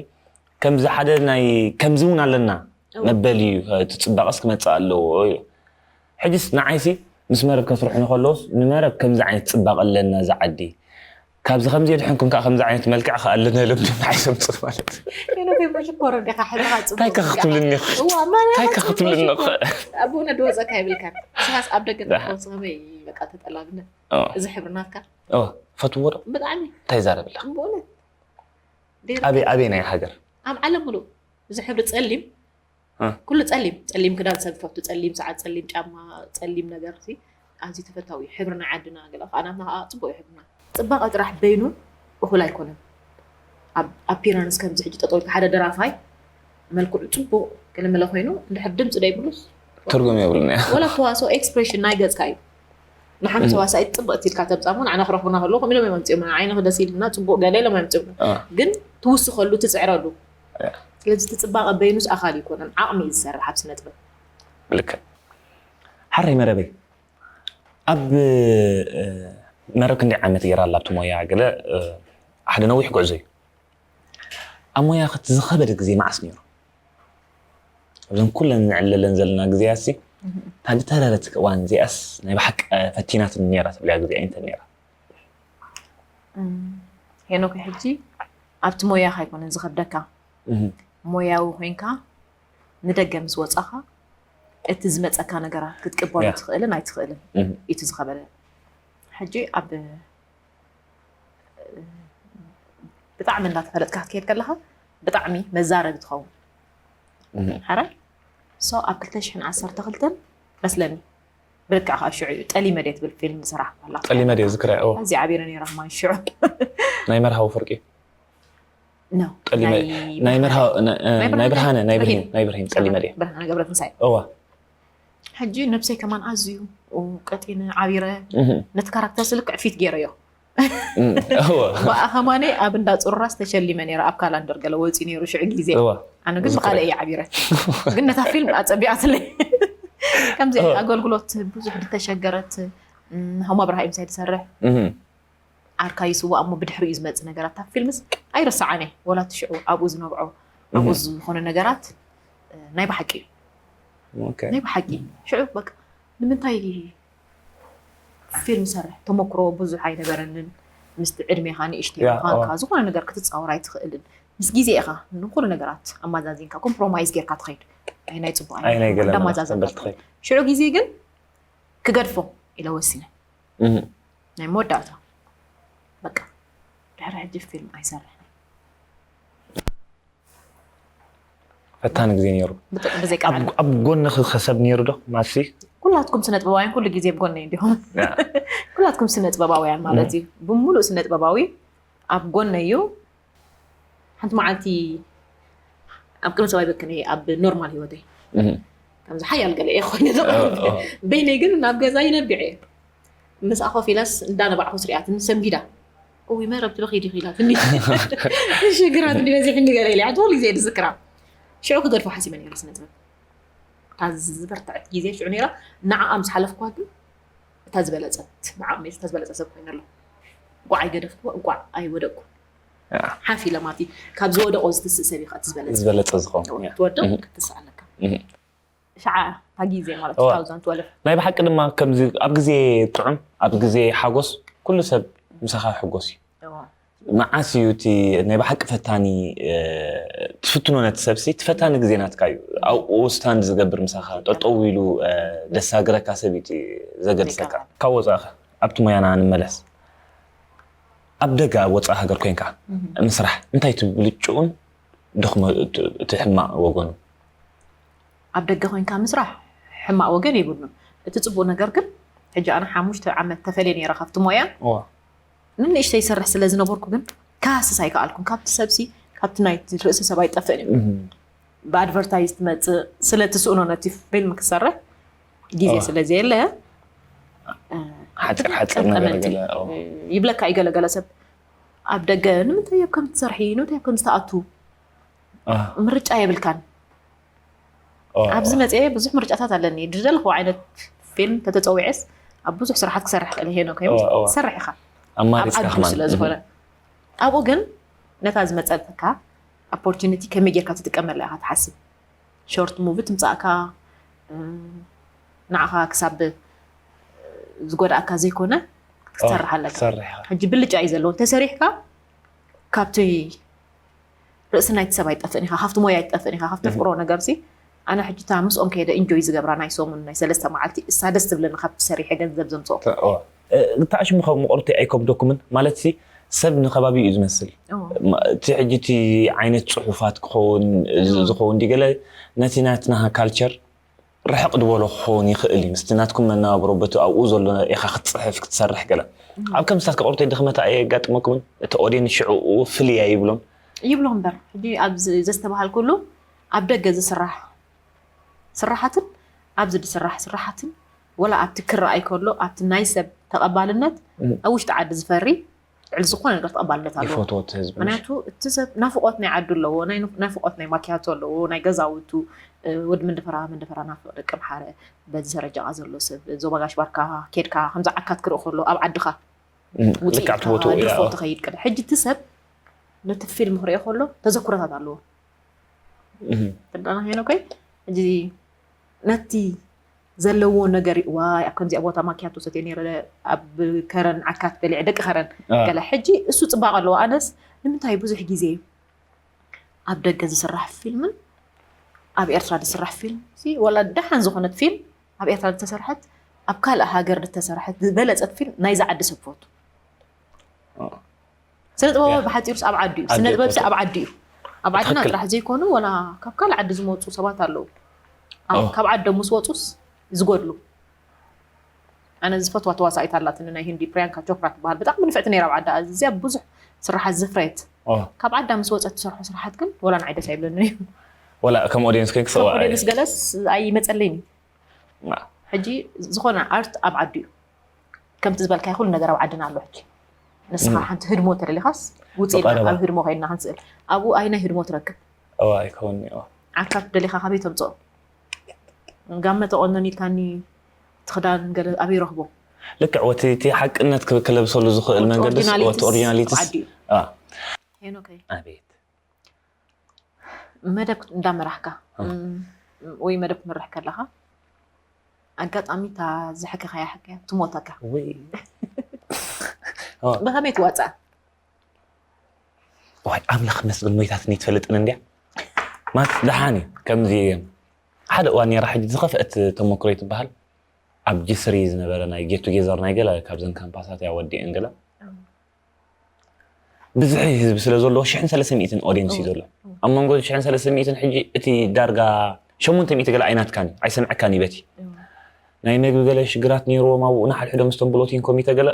ከምዚ ሓደ ናይ ከምዚ እውን ኣለና መበል እዩ እቲ ፅባቐስ ክመፅእ ኣለዎ እዩ ሕጅስ ንዓይሲ ምስ መረብ ከስርሑ ንከለውስ ንመረብ ከምዚ ዓይነት ፅባቐ ኣለና እዚ ዓዲ ካብዚ ከምዚ የድሕንኩም ከዓ ከምዚ ዓይነት መልክዕ ከኣለና ኢሎም ድማ ሓይሶም ፅፍ ማለት ሄኖክ ሽኮር እንዲኻ ሕብርኻ ፅቡቅ እንታይ ከ ክትብልኒ እንታይ ከ ክትብልኒ ኣብ እውነት ድወፀካ ይብልካን ስኻስ ኣብ ደገ ተኮንስ ከመይ በቃ ተጠላብነት እዚ ሕብሪ ናትካ ፈትዎ ዶ ብጣዕሚ እንታይ ዛረብልካ ብእውነት ኣበይ ኣበይ ናይ ሃገር ኣብ ዓለም ሙሉእ እዚ ሕብሪ ፀሊም ኩሉ ፀሊም ፀሊም ክዳን ሰብ ዝፈቱ ፀሊም ሰዓት ፀሊም ጫማ ፀሊም ነገር ሲ ኣዝዩ ተፈታዊ እዩ ሕብርና ዓድና ገለ ከዓ ናትና ከዓ ፅቡቅ እዩ ሕብርና ፅባቐ ጥራሕ በይኑ እኹል ኣይኮነን ኣብ ኣፒራንስ ከምዚ ሕጂ ጠጠው ኢልካ ሓደ ደራፋይ መልክዑ ፅቡቅ ገለመለ ኮይኑ እንድሕር ድምፂ ደይብሉስ ትርጉም የብሉን እያ ወላ ተዋስኦ ኤክስፕሬሽን ናይ ገፅካ እዩ ንሓንቲ ተዋሳኢት ፅብቕቲ ኢልካ ተምፃሞ ንዓና ክረኽቡና ከለዉ ከም ኢሎም እዮም ኣምፅኦምና ዓይንኺ ደስ ኢልና ፅቡቅ ገለ ኢሎም ኣምፅኦምና ግን ትውስኸሉ ትፅዕረሉ ስለዚ እቲ ፅባቐ በይኑስ ኣኻል ይኮነን ዓቕሚ እዩ ዝሰርሕ ኣብ ስነ ጥበብ ልክዕ ሓረይ መረበይ ኣብ መረብ ክንደይ ዓመት ገይራ ኣላ ኣብቲ ሞያ ገለ ሓደ ነዊሕ ጉዕዞ እዩ ኣብ ሞያ ዝኸበደ ግዜ መዓስ ነይሩ ኣብዘን ኩለን ንዕለለን ዘለና ግዜያት ሲ እታ ዝተረረት እዋን እዚኣስ ናይ ብሓቂ ፈቲናትኒ ነይራ ትብልያ ግዜ ኣይንተን ነይራ ሄኖክ ሕጂ ኣብቲ ሞያኻ ኣይኮነን ዝኸብደካ ሞያዊ ኮይንካ ንደገ ምስ ወፃኻ እቲ ዝመፀካ ነገራት ክትቅበሎ ትኽእልን ኣይትኽእልን እዩ ዝኸበደ ሕጂ ኣብ ብጣዕሚ እንዳተፈለጥካ ክትከድ ከለኻ ብጣዕሚ መዛረቢ ትኸውን ሓራይ so ኣብ ክልተ ሽሕን ዓሰርተ ክልተን መስለኒ ብልክዕ ከዓ ሽዑ እዩ ጠሊመ ድየ ትብል ፊልም ዝሰራሕኩ ከላ ጠሊመ ድየ ዝክረ ኣዝያ ዓቢረ ነይራ ማን ሽዑ ናይ መርሃዊ ፍርቂ ናይ ብርሃነ ናይ ብርሃን ናይ ብርሂን ጠሊመ ድየ ብርሃነ ገብረ ትንሳኤ እዋ ሕጂ ነብሰይ ከማን ኣዝዩ ቀጢነ ዓቢረ ነቲ ካራክተር ስልክዕ ፊት ገይረዮ ብኣ ከማነ ኣብ እንዳ ፅሩራስ ተሸሊመ ነይረ ኣብ ካላንደር ገለ ወፂ ነይሩ ሽዑ ግዜ ኣነ ግን ብካልእ እየ ዓቢረ ግን ነታ ፊልም ኣፀቢኣትለይ ከምዚ ኣገልግሎት ብዙሕ ዝተሸገረት ሃማ ብርሃ እዩ ምሳይ ዝሰርሕ ዓርካ ይስዋእ እሞ ብድሕሪኡ ዝመፅእ ነገራት ኣብ ፊልምስ ኣይረስዓን እየ ወላ እቲ ሽዑ ኣብኡ ዝነብዖ ኣብኡ ዝኾነ ነገራት ናይ ብሓቂ እዩ ናይ ብሓቂ ሽዑ በቃ ንምንታይ ፊልም ሰርሕ ተመክሮ ብዙሕ ኣይነበረንን ምስቲ ዕድሜኻ ንእሽተይ ምዃንካ ዝኾነ ነገር ክትፃወር ኣይትኽእልን። ምስ ግዜ ኢኻ ንኩሉ ነገራት ኣማዛዚንካ ኮምፕሮማይዝ ጌርካ ትኸይድ። ኣይ ናይ ፅቡቅ ኣይ ናይ ገለ እንዳማዛዘንካ ትኸይድ። ሽዑ ግዜ ግን ክገድፎ ኢለ ወሲነ። ናይ መወዳእታ በቃ ድሕሪ ሕጂ ፊልም ኣይሰርሕን። ፈታኒ ግዜ ነይሩ። ብጥቅሚ ብዘይቃ ኣብ ጎንኺ ከ ሰብ ነይሩ ዶ ማሲ? ኩላትኩም ስነ ጥበባውያን ኩሉ ግዜ ኣብ ጎነይ እንዲኹም። ኩላትኩም ስነ ጥበባውያን ማለት እዩ። ብምሉእ ስነ ጥበባዊ ኣብ ጎነይ እዩ። ሓንቲ መዓልቲ ኣብ ቅድሚ ሰብኣይ በክነ ኣብ ኖርማል ህይወተይ ከምዚ ሓያል ገለ እየ ኮይነ ተቐሪበ። በይነይ ግን ናብ ገዛ ይነቢዐ እየ። ምስኣ ኮፍ ኢላስ እንዳነባዕኩ ስሪኣትኒ ሰንቢዳ። እውይ መረብ ትበኺ ዲኺ ኢላትኒ። ሽግራት እንዲበዚሕኒ ገለ ኢለ ኣንቲ ኩሉ ግዜ ዝዝክራ። ሽዑ ክገድፎ ሓሲበ ነይረ ስነ ጥበብ። እታ ዝበርትዐት ግዜ ሽዑ ነይራ። ንዓኣ ምስ ሓለፍኩዋ ግን እታ ዝበለጸት ብዓቕመይ እታ ዝበለጸ ሰብ ኮይነ ኣሎ። እንቋዕ ኣይገደፍኩ እንቋዕ ኣይወደቅኩ። ሓፍ ኢለ ማለት እዩ። ካብ ዝወደቆ ዝትስእ ሰብ ኢኻ እቲ ዝበለጸ። ዝበለጸ ዝኸውን ትወድቕ ክትስእ ኣለካ። ሸዓ እታ ግዜ ማለት እዋ። two thousand twelve ናይ ብሓቂ ድማ ከምዚ ኣብ ግዜ ጥዑም ኣብ ግዜ ሓጎስ ኩሉ ሰብ ምሳኻ ይሕጎስ እዩ። እዋ። መዓስ እዩ እቲ ናይ ብሓቂ ፈታኒ ትፍትኖ ነቲ ሰብሲ እቲ ፈታኒ ግዜ ናትካ እዩ። ኣብኡ ስታንድ ዝገብር ምሳኻ ጠጠው ኢሉ ደሳግረካ ሰብ እዩ እቲ ዘገድሰካ። ካብ ወፃእኸ ኣብቲ ሞያና ንመለስ። ኣብ ደገ ኣብ ወፃኢ ሃገር ኮይንካ ምስራሕ እንታይ እቲ ብልጭኡን ድኽመ እቲ ሕማቕ ወገኑ? ኣብ ደገ ኮይንካ ምስራሕ ሕማቕ ወገን የብሉን። እቲ ፅቡቅ ነገር ግን ሕጂ ኣነ ሓሙሽተ ዓመት ተፈልየ ነይረ ካብቲ ሞያ። ንንእሽተይ ይሰርሕ ስለ ዝነበርኩ ግን ክሃስስ ኣይከኣልኩን። ካብቲ ሰብሲ ካብቲ ናይ ርእሲ ሰብ ኣይጠፍእን እዩ። ብኣድቨርታይዝ ትመፅእ ስለ ትስእኖ ነቲ ፊልም ክሰርሕ ግዜ እዋ። ስለ ዘየለ ሓፂር ሓፂር ነገር ቀጠመልቲ ገለ ይብለካ እዩ ገለገለ ሰብ ኣብ ደገ ንምንታይ ኣብ ከም ትሰርሒ ንምንታይ ኣብ ከም ዝተኣቱ ምርጫ የብልካን። ኣብዚ መፅአ ብዙሕ ምርጫታት ኣለኒ። ዝደለኹ ዓይነት ፊልም ተተፀዊዐስ ኣብ ብዙሕ ስራሓት ክሰርሕ ክእል ሄኖ ከይሙ እዋ፣ እዋ። ትሰርሕ ኢኻ። ኣብ ኣማሪፅካ ዓዱ ከማን ስለ ዝኾነ ኣብኡ ግን ነታ ዝመፀልካ ኦፖርቹኒቲ ከመይ ጌርካ ትጥቀመላ ኢኻ ትሓስብ። ሾርት ሙቪ ትምፃእካ እም፣ ንዓኻ ክሳብ ዝጎዳእካ ዘይኮነ ክትሰርሕ ኣለካ። ትሰርሕ ኢኻ። ሕጂ ብልጫ እዩ ዘለዎ እንተሰሪሕካ ካብቲ ርእሲ ናይቲ ሰብ ኣይጠፍእን ኢኻ ካብቲ ሞያ ኣይጠፍእን ኢኻ ካብቲ ፍቅሮ ነገር ሲ ኣነ ሕጂ እታ ምስኦም ከይደ ኢንጆይ ዝገብራ ናይ ሰሙን ናይ ሰለስተ መዓልቲ እሳ ደስ ትብለኒ ካብቲ ሰሪሐ ገንዘብ ዘምፅኦ እታ ሽሙ ካብ ምቁርቲ ኣይከብደኩምን ማለት ሲ ሰብ ንከባቢ እዩ ዝመስል እቲ ሕጂ እቲ ዓይነት ፅሑፋት ክኸውን ዝኸውን ዲ ገለ ነቲ ናትና ካልቸር ርሕቕ ድበሎ ክኸውን ይኽእል እዩ ምስቲ ናትኩም መነባብሮ በቲ ኣብኡ ዘሎ ኢኻ ክትፅሕፍ ክትሰርሕ ገለ ኣብ ከምስታት ከቆርቶ ድኽመት ኣየጋጥመኩምን እቲ ኦድየን ሽዕኡ ፍልይ ኣይብሎም ይብሎ እምበር ሕጂ ኣብዚ ዘስተባሃልኩሉ ኣብ ደገ ዝስራሕ ስራሓትን ኣብዚ ዝስራሕ ስራሓትን ወላ ኣብቲ ክረኣይ ከሎ ኣብቲ ናይ ሰብ ተቐባልነት ኣብ ውሽጢ ዓዲ ዝፈሪ ልዕሊ ዝኾነ ነገር ተቐባልነት ኣለዎ ይፈትዎ እቲ ህዝቢ ምክንያቱ እቲ ሰብ ናፍቆት ናይ ዓዱ ኣለዎ ናይ ናፍቆት ናይ ማኪያቶ ኣለዎ ናይ ገዛውቱ ወዲ መንደፈራ መንደፈራ ናፍቅ ደቂ ምሓረ በዚ ሰረጃ ዘሎ ሰብ ዞባ ጋሽ ባርካ ኬድካ ከምዚ ዓካት ክርኢ ከሎ ኣብ ዓድኻ ልክዕ ኣብቲ ቦትኡ ድርፎ ትኸይድ ቅድ ሕጂ እቲ ሰብ ነቲ ፊልም ክሪኦ ከሎ ተዘኩረታት ኣለዎ ትዳና ሄኖ ከይ ሕጂ ነቲ ዘለዎ ነገር እዩ ዋይ ኣብ ከምዚኣ ቦታ ማኪያቶ ሰትየ ነይረ ኣብ ከረን ዓካት በሊዐ ደቂ ከረን ገለ ሕጂ እሱ ፅባቅ ኣለዎ ኣነስ ንምንታይ ብዙሕ ግዜ ኣብ ደገ ዝስራሕ ፊልምን ኣብ ኤርትራ ዝስራሕ ፊልም ሲ ወላ ደሓን ዝኾነት ፊልም ኣብ ኤርትራ ዝተሰርሐት ኣብ ካልእ ሃገር ዝተሰርሐት ዝበለፀት ፊልም ናይዚ ዓዲ ሰብ ፈቱ ስነ ጥበባዊ ብሓፂሩስ ኣብ ዓዲ እዩ ስነ ጥበብሲ ኣብ ዓዲ እዩ ኣብ ዓድና ጥራሕ ዘይኮኑ ወላ ካብ ካልእ ዓዲ ዝመፁ ሰባት ኣለዉ ካብ ዓዶም ምስ ወፁስ ዝጎድሉ ኣነ ዝፈትዋ ተዋሳኢት ኣላትኒ ናይ ህንዲ ፕሪያንካ ቾፕራ ትበሃል ብጣዕሚ ንፍዕቲ ነይራ ኣብ ዓዳ እዚኣ ብዙሕ ስራሓት ዘፍረየት ካብ ዓዳ ምስ ወፀት ትሰርሖ ስራሓት ግን ወላ ንዓይ ደስ ኣይብለኒ እዩ ወላ ከም ኦዲየንስ ኮይንክ ሰብኣይ ኦዲየንስ ገለስ ኣይመፀለይን እዩ ሕጂ ዝኾነ ኣርት ኣብ ዓዲ እዩ ከምቲ ዝበልካይ ኩሉ ነገር ኣብ ዓድና ኣሎ ሕጂ ንስኻ ሓንቲ ህድሞ ተደሊኻስ ውፅእ ኢልካ ኣብ ህድሞ ከይድና ክንስእል ኣብኡ ኣይ ናይ ህድሞ ትረክብ እዋ ኣይከውን እዋ ዓካት ደሊኻ ካበይ ተምፅኦ ጋመ ተቆነን ኢልካኒ ትኽዳን ገለ ኣበይ ረኽቦ ልክዕ ወቲ እቲ ሓቅነት ክለብሰሉ ዝኽእል መንገዲ ኦሪጂናሊቲስ ሄኖከይ ኣቤት መደብ እንዳመራሕካ ወይ መደብ ትመርሕ ከለኻ ኣጋጣሚ እታ ዝሕከኻያ ሕከያ ትሞተካ ብኸመይ ትዋፅኣ? ዋይ ኣምላኽ መስግን ሞይታትኒ ትፈልጥን እንድያ ማለት ደሓን እዩ። ከምዚ ሓደ እዋን ነራ ሕጂ ዝኸፍአት ተመክሮ ትበሃል ኣብ ጅስሪ ዝነበረ ናይ ጌት ቱጌዘር ናይ ገለ ካብዘን ካምፓሳት እያ ወዲአን ገለ ብዙሕ ህዝቢ ስለ ዘለዎ ሽሕን ሰለስተ ሚእትን ኦዲየንስ እዩ ዘሎ። ኣብ መንጎ ሽሕን ሰለስተ ሚእትን ሕጂ እቲ ዳርጋ ሸሞንተ ሚእቲ ገለ ኣይናትካን እዩ ኣይሰምዐካን እዩ በቲ ናይ መግቢ ገለ ሽግራት ነይርዎም ኣብኡ ንሓድሕዶም ምስቶም ብሎቲን ኮሚተ ገለ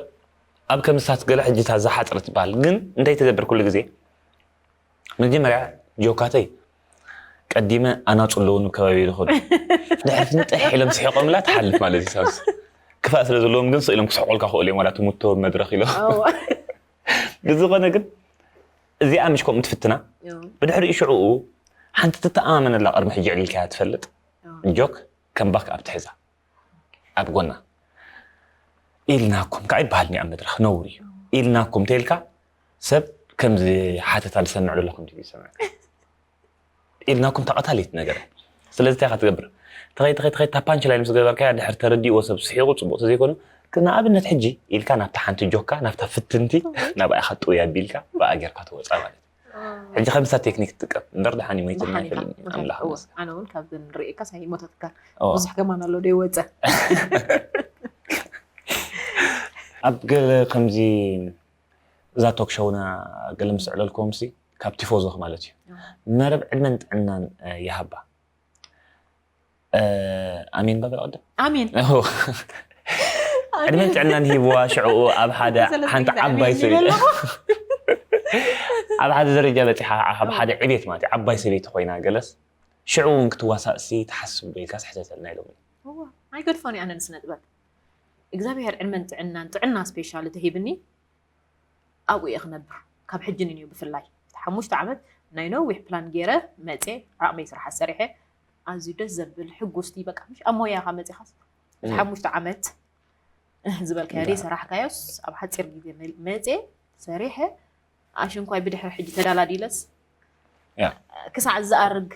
ኣብ ከምሳት ገለ ሕጂ እታ ዝሓፅረ ትበሃል ግን እንታይ ትገብር ኩሉ ግዜ መጀመርያ ጆካተይ ቀዲመ ኣናፁ ኣለውኑ ከባቢ ዝኾኑ ድሕር ፍንጥሕ ኢሎም ስሒቆምላ ትሓልፍ ማለት እዩ ሳምስ ክፋእ ስለ ዘለዎም ግን ስኢሎም ክስሕቆልካ ክእሉ እዮም ዋላ ትሙቶ መድረክ ኢሎም ብዝኾነ ግን እዚኣ ምሽ ከምኡ ትፍትና ብድሕሪኡ ሽዕኡ ሓንቲ ትተኣማመነላ ቅድሚ ሕጂ ዕሊልካያ ትፈልጥ ጆክ ከም ባክ ኣብ ትሕዛ ኣብ ጎና ኢልናኩም ከዓ ይበሃል ኣብ መድረክ ነውር እዩ ኢልናኩም ተይልካ ሰብ ከምዚ ሓተታ ዝሰምዕ ዘሎ ከምዚ ይሰምዕ ኢልናኩም ተቐታሊት ነገር ስለዚ እንታይ ትገብር ተኸይ ተኸይ ተኸይ ታፓንች ላይን ምስ ገበርካያ ድሕር ተረዲእዎ ሰብ ስሒቑ ፅቡቕ ተዘይኮኑ ግን ንኣብነት ሕጂ ኢልካ ናብታ ሓንቲ ጆካ ናብታ ፍትንቲ ናብኣ ኢኻ ጥውይ ኣቢልካ ብኣ ጌርካ ትወፃ ማለት እዩ ሕጂ ከምሳ ቴክኒክ ትጥቀም እምበር ደሓን ይሞይትና ኣይፈልጥን ኣምላኽ ኣነ እውን ካብ ንርእየካ ሳይ ሞተትካ ብዙሕ ከማን ኣሎ ዶ ይወፀ ኣብ ገለ ከምዚ እዛ ቶክ ሾውና ገለ ምስ ዕለልኩም ሲ ካብ ቲፎዞ ማለት እዩ መረብ ዕድመን ጥዕናን ይሃባ ኣሜን በበል ቅድም ኣሜን ዕድመን ጥዕናን ሂብዋ ሽዕኡ ኣብ ሓደ ሓንቲ ዓባይ ሰበይቲ ኣብ ሓደ ደረጃ በፂሓ ኣብ ሓደ ዕቤት ማለት ዓባይ ሰበይቲ ኮይና ገለስ ሽዕኡ እውን ክትዋሳእ ሲ ትሓስብ ዶ ኢልካ ስሕተተልና ኢሎም ኣይገድፎን ኣነ ንስነ ጥበብ እግዚኣብሔር ዕድመን ጥዕናን ጥዕና ስፔሻል ተሂብኒ ኣብኡ እየ ክነብር ካብ ሕጂ ንንዩ ብፍላይ ሓሙሽተ ዓመት ናይ ነዊሕ ፕላን ገይረ መፀ ዓቕመይ ስራሕ ሰሪሐ ኣዝዩ ደስ ዘብል ሕጉስቲ በቃ ምሽ ኣብ ሞያኻ መፂኻስ እቲ ሓሙሽተ ዓመት ዝበልካዮ ደይ ሰራሕካዮስ ኣብ ሓፂር ግዜ መፀ ሰሪሐ ኣሽንኳይ ብድሕሪ ሕጂ ተዳላዲለስ ክሳዕ ዝኣርግ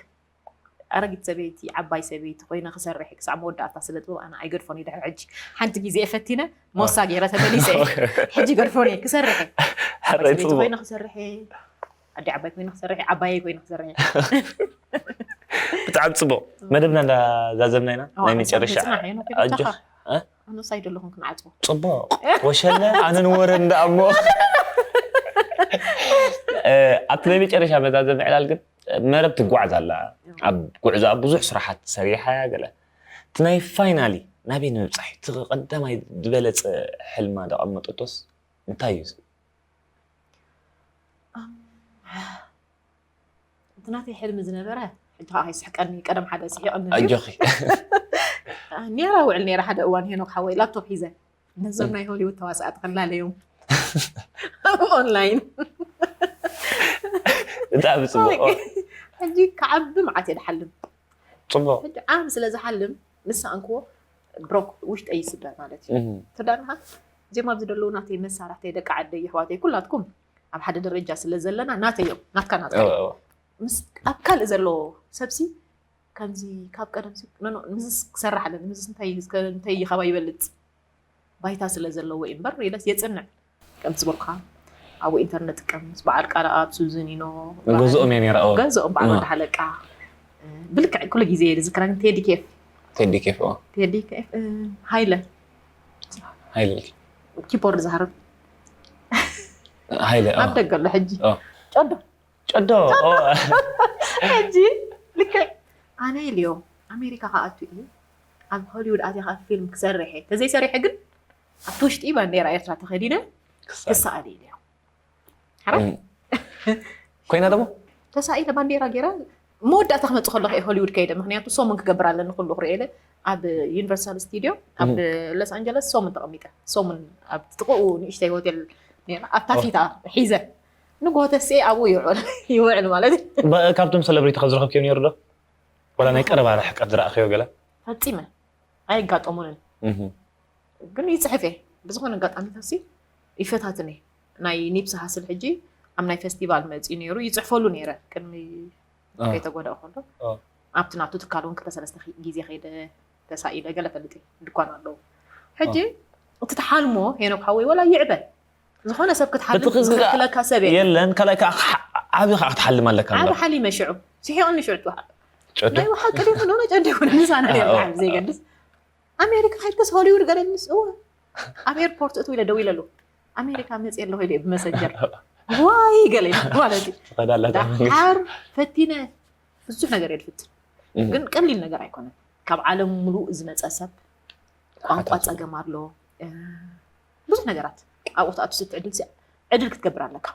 ኣረጊት ሰበይቲ ዓባይ ሰበይቲ ኮይነ ክሰርሕ ክሳዕ መወዳእታ ስለ ጥበብ ኣነ ኣይገድፎን እዩ ድሕሪ ሕጂ ሓንቲ ግዜ ፈቲነ ሞሳ ገይረ ተመሊሰ ሕጂ ገድፎን እየ ክሰርሕ ሰበይቲ ኮይነ ክሰርሕ ኣዲ ዓባይ ኮይነ ክሰርሕ ዓባየይ ኮይነ ክሰርሕ ብጣዕሚ ፅቡቅ መደብና እንዳዛዘምና ኢና ናይ መጨረሻ ኣጆ ኣነሳይ ደለኹም ክንዓፅቦ ፅቡቅ ወሸለ ኣነ ንወረ እንዳኣሞ ኣብቲ ናይ መጨረሻ መዛዘም ዕላል ግን መረብ ትጓዓዝ ኣላ ኣብ ጉዕዛ ብዙሕ ስራሓት ሰሪሓ ገለ እቲ ናይ ፋይናሊ ናበይ ንምብፃሕ እቲ ቀዳማይ ዝበለፀ ሕልማ ደቐመጠቶስ እንታይ እዩ እቲ ናተይ ሕልሚ ዝነበረ ሕጂ ከዓ ከይስሕቀኒ ቀደም ሓደ ስሒቐኒ ኣጆኺ ኔራ ውዕል ኔራ ሓደ እዋን ሄኖክ ሓወይ ላፕቶፕ ሒዘ ነዞም ናይ ሆሊውድ ተዋሳእቲ ክላለዮም ኣብ ኦንላይን ብጣዕሚ ፅቡቅ ሕጂ ክዓቢ መዓት እየ ድሓልም ፅቡቅ ሕጂ ዓም ስለ ዝሓልም ንሳ እንክዎ ብሮክ ውሽጠ ይስበር ማለት እዩ ትዳርካ እዚኦም ኣብዚ ደለዉ ናተይ መሳርሕተይ ደቂ ዓደይ ይሕዋተይ ኩላትኩም ኣብ ሓደ ደረጃ ስለ ዘለና ናተዮም ናትካ ናትካ እዩ። ምስ ኣብ ካልእ ዘሎ ሰብሲ ከምዚ ካብ ቀደም ሲ ኖ ኖ ምስስ ክሰርሕ ኣለኒ ምስስ እንታይ እንታይ ይኸባ ይበልጽ ባይታ ስለ ዘለዎ እዩ እምበር ሪለስ የጽንዕ ከም ዝበልካ ኣብኡ ኢንተርነት ጥቀም ምስ በዓል ቃል ኣብ ሱዝኒኖ ገዝኦም እየ ነይረ ገዝኦም በዓል ወዲ ሓለቃ ብልክዕ ኩሉ ግዜ ዝዝክረን ቴዲ ኬፍ ቴዲ ኬፍ ቴዲ ኬፍ ሃይለ ሃይለ ኪቦርድ ዝሃርም ሃይለ ኣብ ደገ ኣሎ ሕጂ ጨዶ ጨዶ ሕጂ ልክዕ ኣነ ኢልዮ ኣሜሪካ ከኣቱ እዩ ኣብ ሆሊውድ ኣትያ ከዓ ፊልም ክሰርሕ እየ ተዘይሰሪሐ ግን ኣብቲ ውሽጢ ባንዴራ ኤርትራ ተኸዲነ ክሰኣል ኢልዮ ኮይና ደሞ ተሳኢለ ባንዴራ ገይረ መወዳእታ ክመፅእ ከለኹ እየ ሆሊውድ ከይደ ምክንያቱ ሰሙን ክገብር ኣለኒ ኩሉ ክርእየለ ኣብ ዩኒቨርሳል ስቱዲዮ ኣብ ሎስ ኣንጀለስ ሰሙን ተቐሚጠ ሰሙን ኣብ ጥቕኡ ንእሽተይ ሆቴል ኣብታ ፊታ ሒዘ ንጎተሴ ኣብኡ ይውዕል ይውዕል ማለት እዩ ካብቶም ሰለብሪቲ ካብ ዝረኸብክዮ ነይሩ ዶ? ወላ ናይ ቀረባ ርሕቀት ዝረእኽዮ ገለ? ፈጺመ ኣይጋጠሙንን። ግን ይጽሕፍ እየ። ብዝኾነ ኣጋጣሚታት ሲ ይፈታትን እየ። ናይ ኒፕሲ ሃስል ሕጂ ኣብ ናይ ፈስቲቫል መጺኡ ነይሩ። ይጽሕፈሉ ነይረ ቅድሚ ከይተጎድኣ ከሎ። ኣብቲ ናቱ ትካል እውን ክልተ ሰለስተ ግዜ ከይደ ተሳኢለ ገለ ፈልጥ እየ። ድኳን ኣለዎ። ሕጂ እቲ ትሓልሞ ሄኖክ ሓወይ ወላ ይዕበ ዝኾነ ሰብ ክትሓልም በቲ ክዝግእ ዝኽልክለካ ሰብ የለን። የለን ካልኣይ ከዓ ክሓ- ዓብኻ ክትሓልም ኣለካ ዓቢ እምበር ሓሊመ ሽዑ ሲሒቑኒ ሽዑ ትበሃል ጨዶ ናይ ውሓ ቅድም ኖነ ጨደ ይኮነ ንሳና ኣዎ። ይበሃል ዘይገድስ ኣሜሪካ ከይድክስ ሆሊውድ ገለ ምስ እወ ኣብ ኤርፖርት እትው ኢለ ደው ኢለሉ ኣሜሪካ መፅእ ኣለኹ ኢለ ብመሰንጀር ዋይ ገለ ማለት እዩ ትኸዳላ ዳሓር ፈቲነ ብዙሕ ነገር የድፍትን ግን ቀሊል ነገር ኣይኮነን ካብ ዓለም ሙሉእ ዝመፀ ሰብ ቋንቋ ፀገም ኣሎ እ፣ ብዙሕ ነገራት ኣብኡ ክትኣቱ ስትዕድል ሲ- ዕድል ክትገብር ኣለካ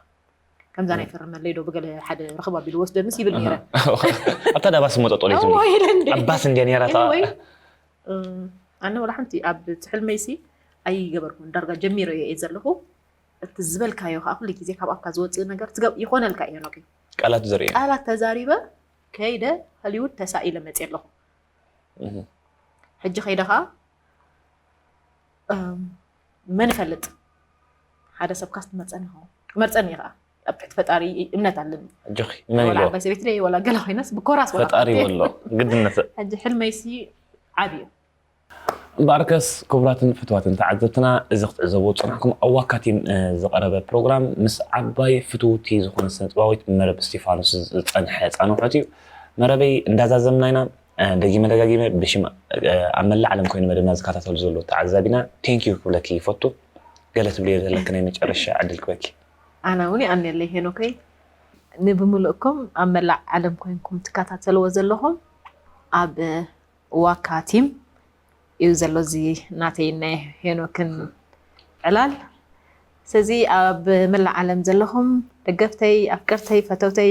ከምዛ ናይ ፈረመለይ ዶ ብገለ ሓደ ረኽብ ኣቢሉ ወስደንስ ይብል ነይረ ኣብታ ዳባስ መጠጦ ለይትብሉ እወ ኢለ እንደ ኣባስ እንድያ ነይራ እታ Anyway፣ እ፣ ኣነ ወላ ሓንቲ ኣብ ትሕልመይሲ ኣይገበርኩን ዳርጋ ጀሚረ እየ ዘለኹ እቲ ዝበልካዮ ከዓ ኩሉ ግዜ ካብ ኣፍካ ዝወፅእ ነገር ትገብ- ይኾነልካ እየ ኖኪ ቃላት ዘርኢ ቃላት ተዛሪበ ከይደ ሆሊውድ ተሳኢለ መፅየ ኣለኹ ሕጂ ከይደ ከዓ እም፣ መን ይፈልጥ ሓደ ሰብ ካስ ትመርፀኒ ይኸውን ክመርፀኒ እዩ ከዓ ኣብ ትሕቲ ፈጣሪ እምነት ኣለኒ ኣጆኺ መን ወላ ኢልዎ ዓባይ ሰበይቲ ደይ ወላ ገለ ኮይነስ ብኮራስ ወላ ፈጣሪ ካብቲ- ይበሎ ግድነት ሕጂ ሕልመይሲ ዓብዩ እምበኣርከስ ክቡራትን ፍትዋትን ተዓዘብትና እዚ ክትዕዘቡ ዝፅናሕኩም ኣብ ዋካ ቲም እ፣ ዝቐረበ ፕሮግራም ምስ ዓባይ ፍትውቲ ዝኾነ ስነጥባዊት መረብ እስቲፋኖስ ዝፀንሐ ፃንሖት እዩ መረበይ እንዳዛዘምና ኢና እ፣ ደጊመ ደጋጊመ ብሽም እ፣ ኣብ መላእ ዓለም ኮይኑ መደብና ዝከታተሉ ዘለዉ ተዓዛቢና ቴንኪዩ ክብለኪ ይፈቱ ገለ ትብልዮ ዘለኪ ናይ መጨረሻ ዕድል ክበኪ ኣነ እውን ይኣንየለይ ሄኖከይ ንብምልእኩም ኣብ መላእ ዓለም ኮይንኩም ትከታተልዎ ዘለኹም ኣብ ዋካ ቲም እዩ ዘሎ እዚ ናተይ ናይ ሄኖክን ዕላል ስለዚ ኣብ መላእ ዓለም ዘለኹም ደገፍተይ ኣፍቀርተይ ፈተውተይ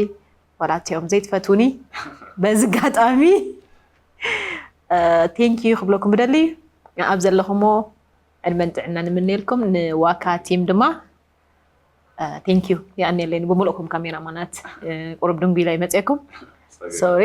ዋላቲኦም ዘይትፈትውኒ በዚ ጋጣሚ ቴንኪዩ ክብለኩም ብደሊ ኣብ ዘለኹሞ ዕድመን ጥዕና ንምንየልኩም ንዋካ ቲም ድማ ቴንኪዩ ይኣንየለይ ብሙሉእኩም ካሜራማናት ቁሩብ ድንጉ ኢለ ይመፅየኩም ሶሪ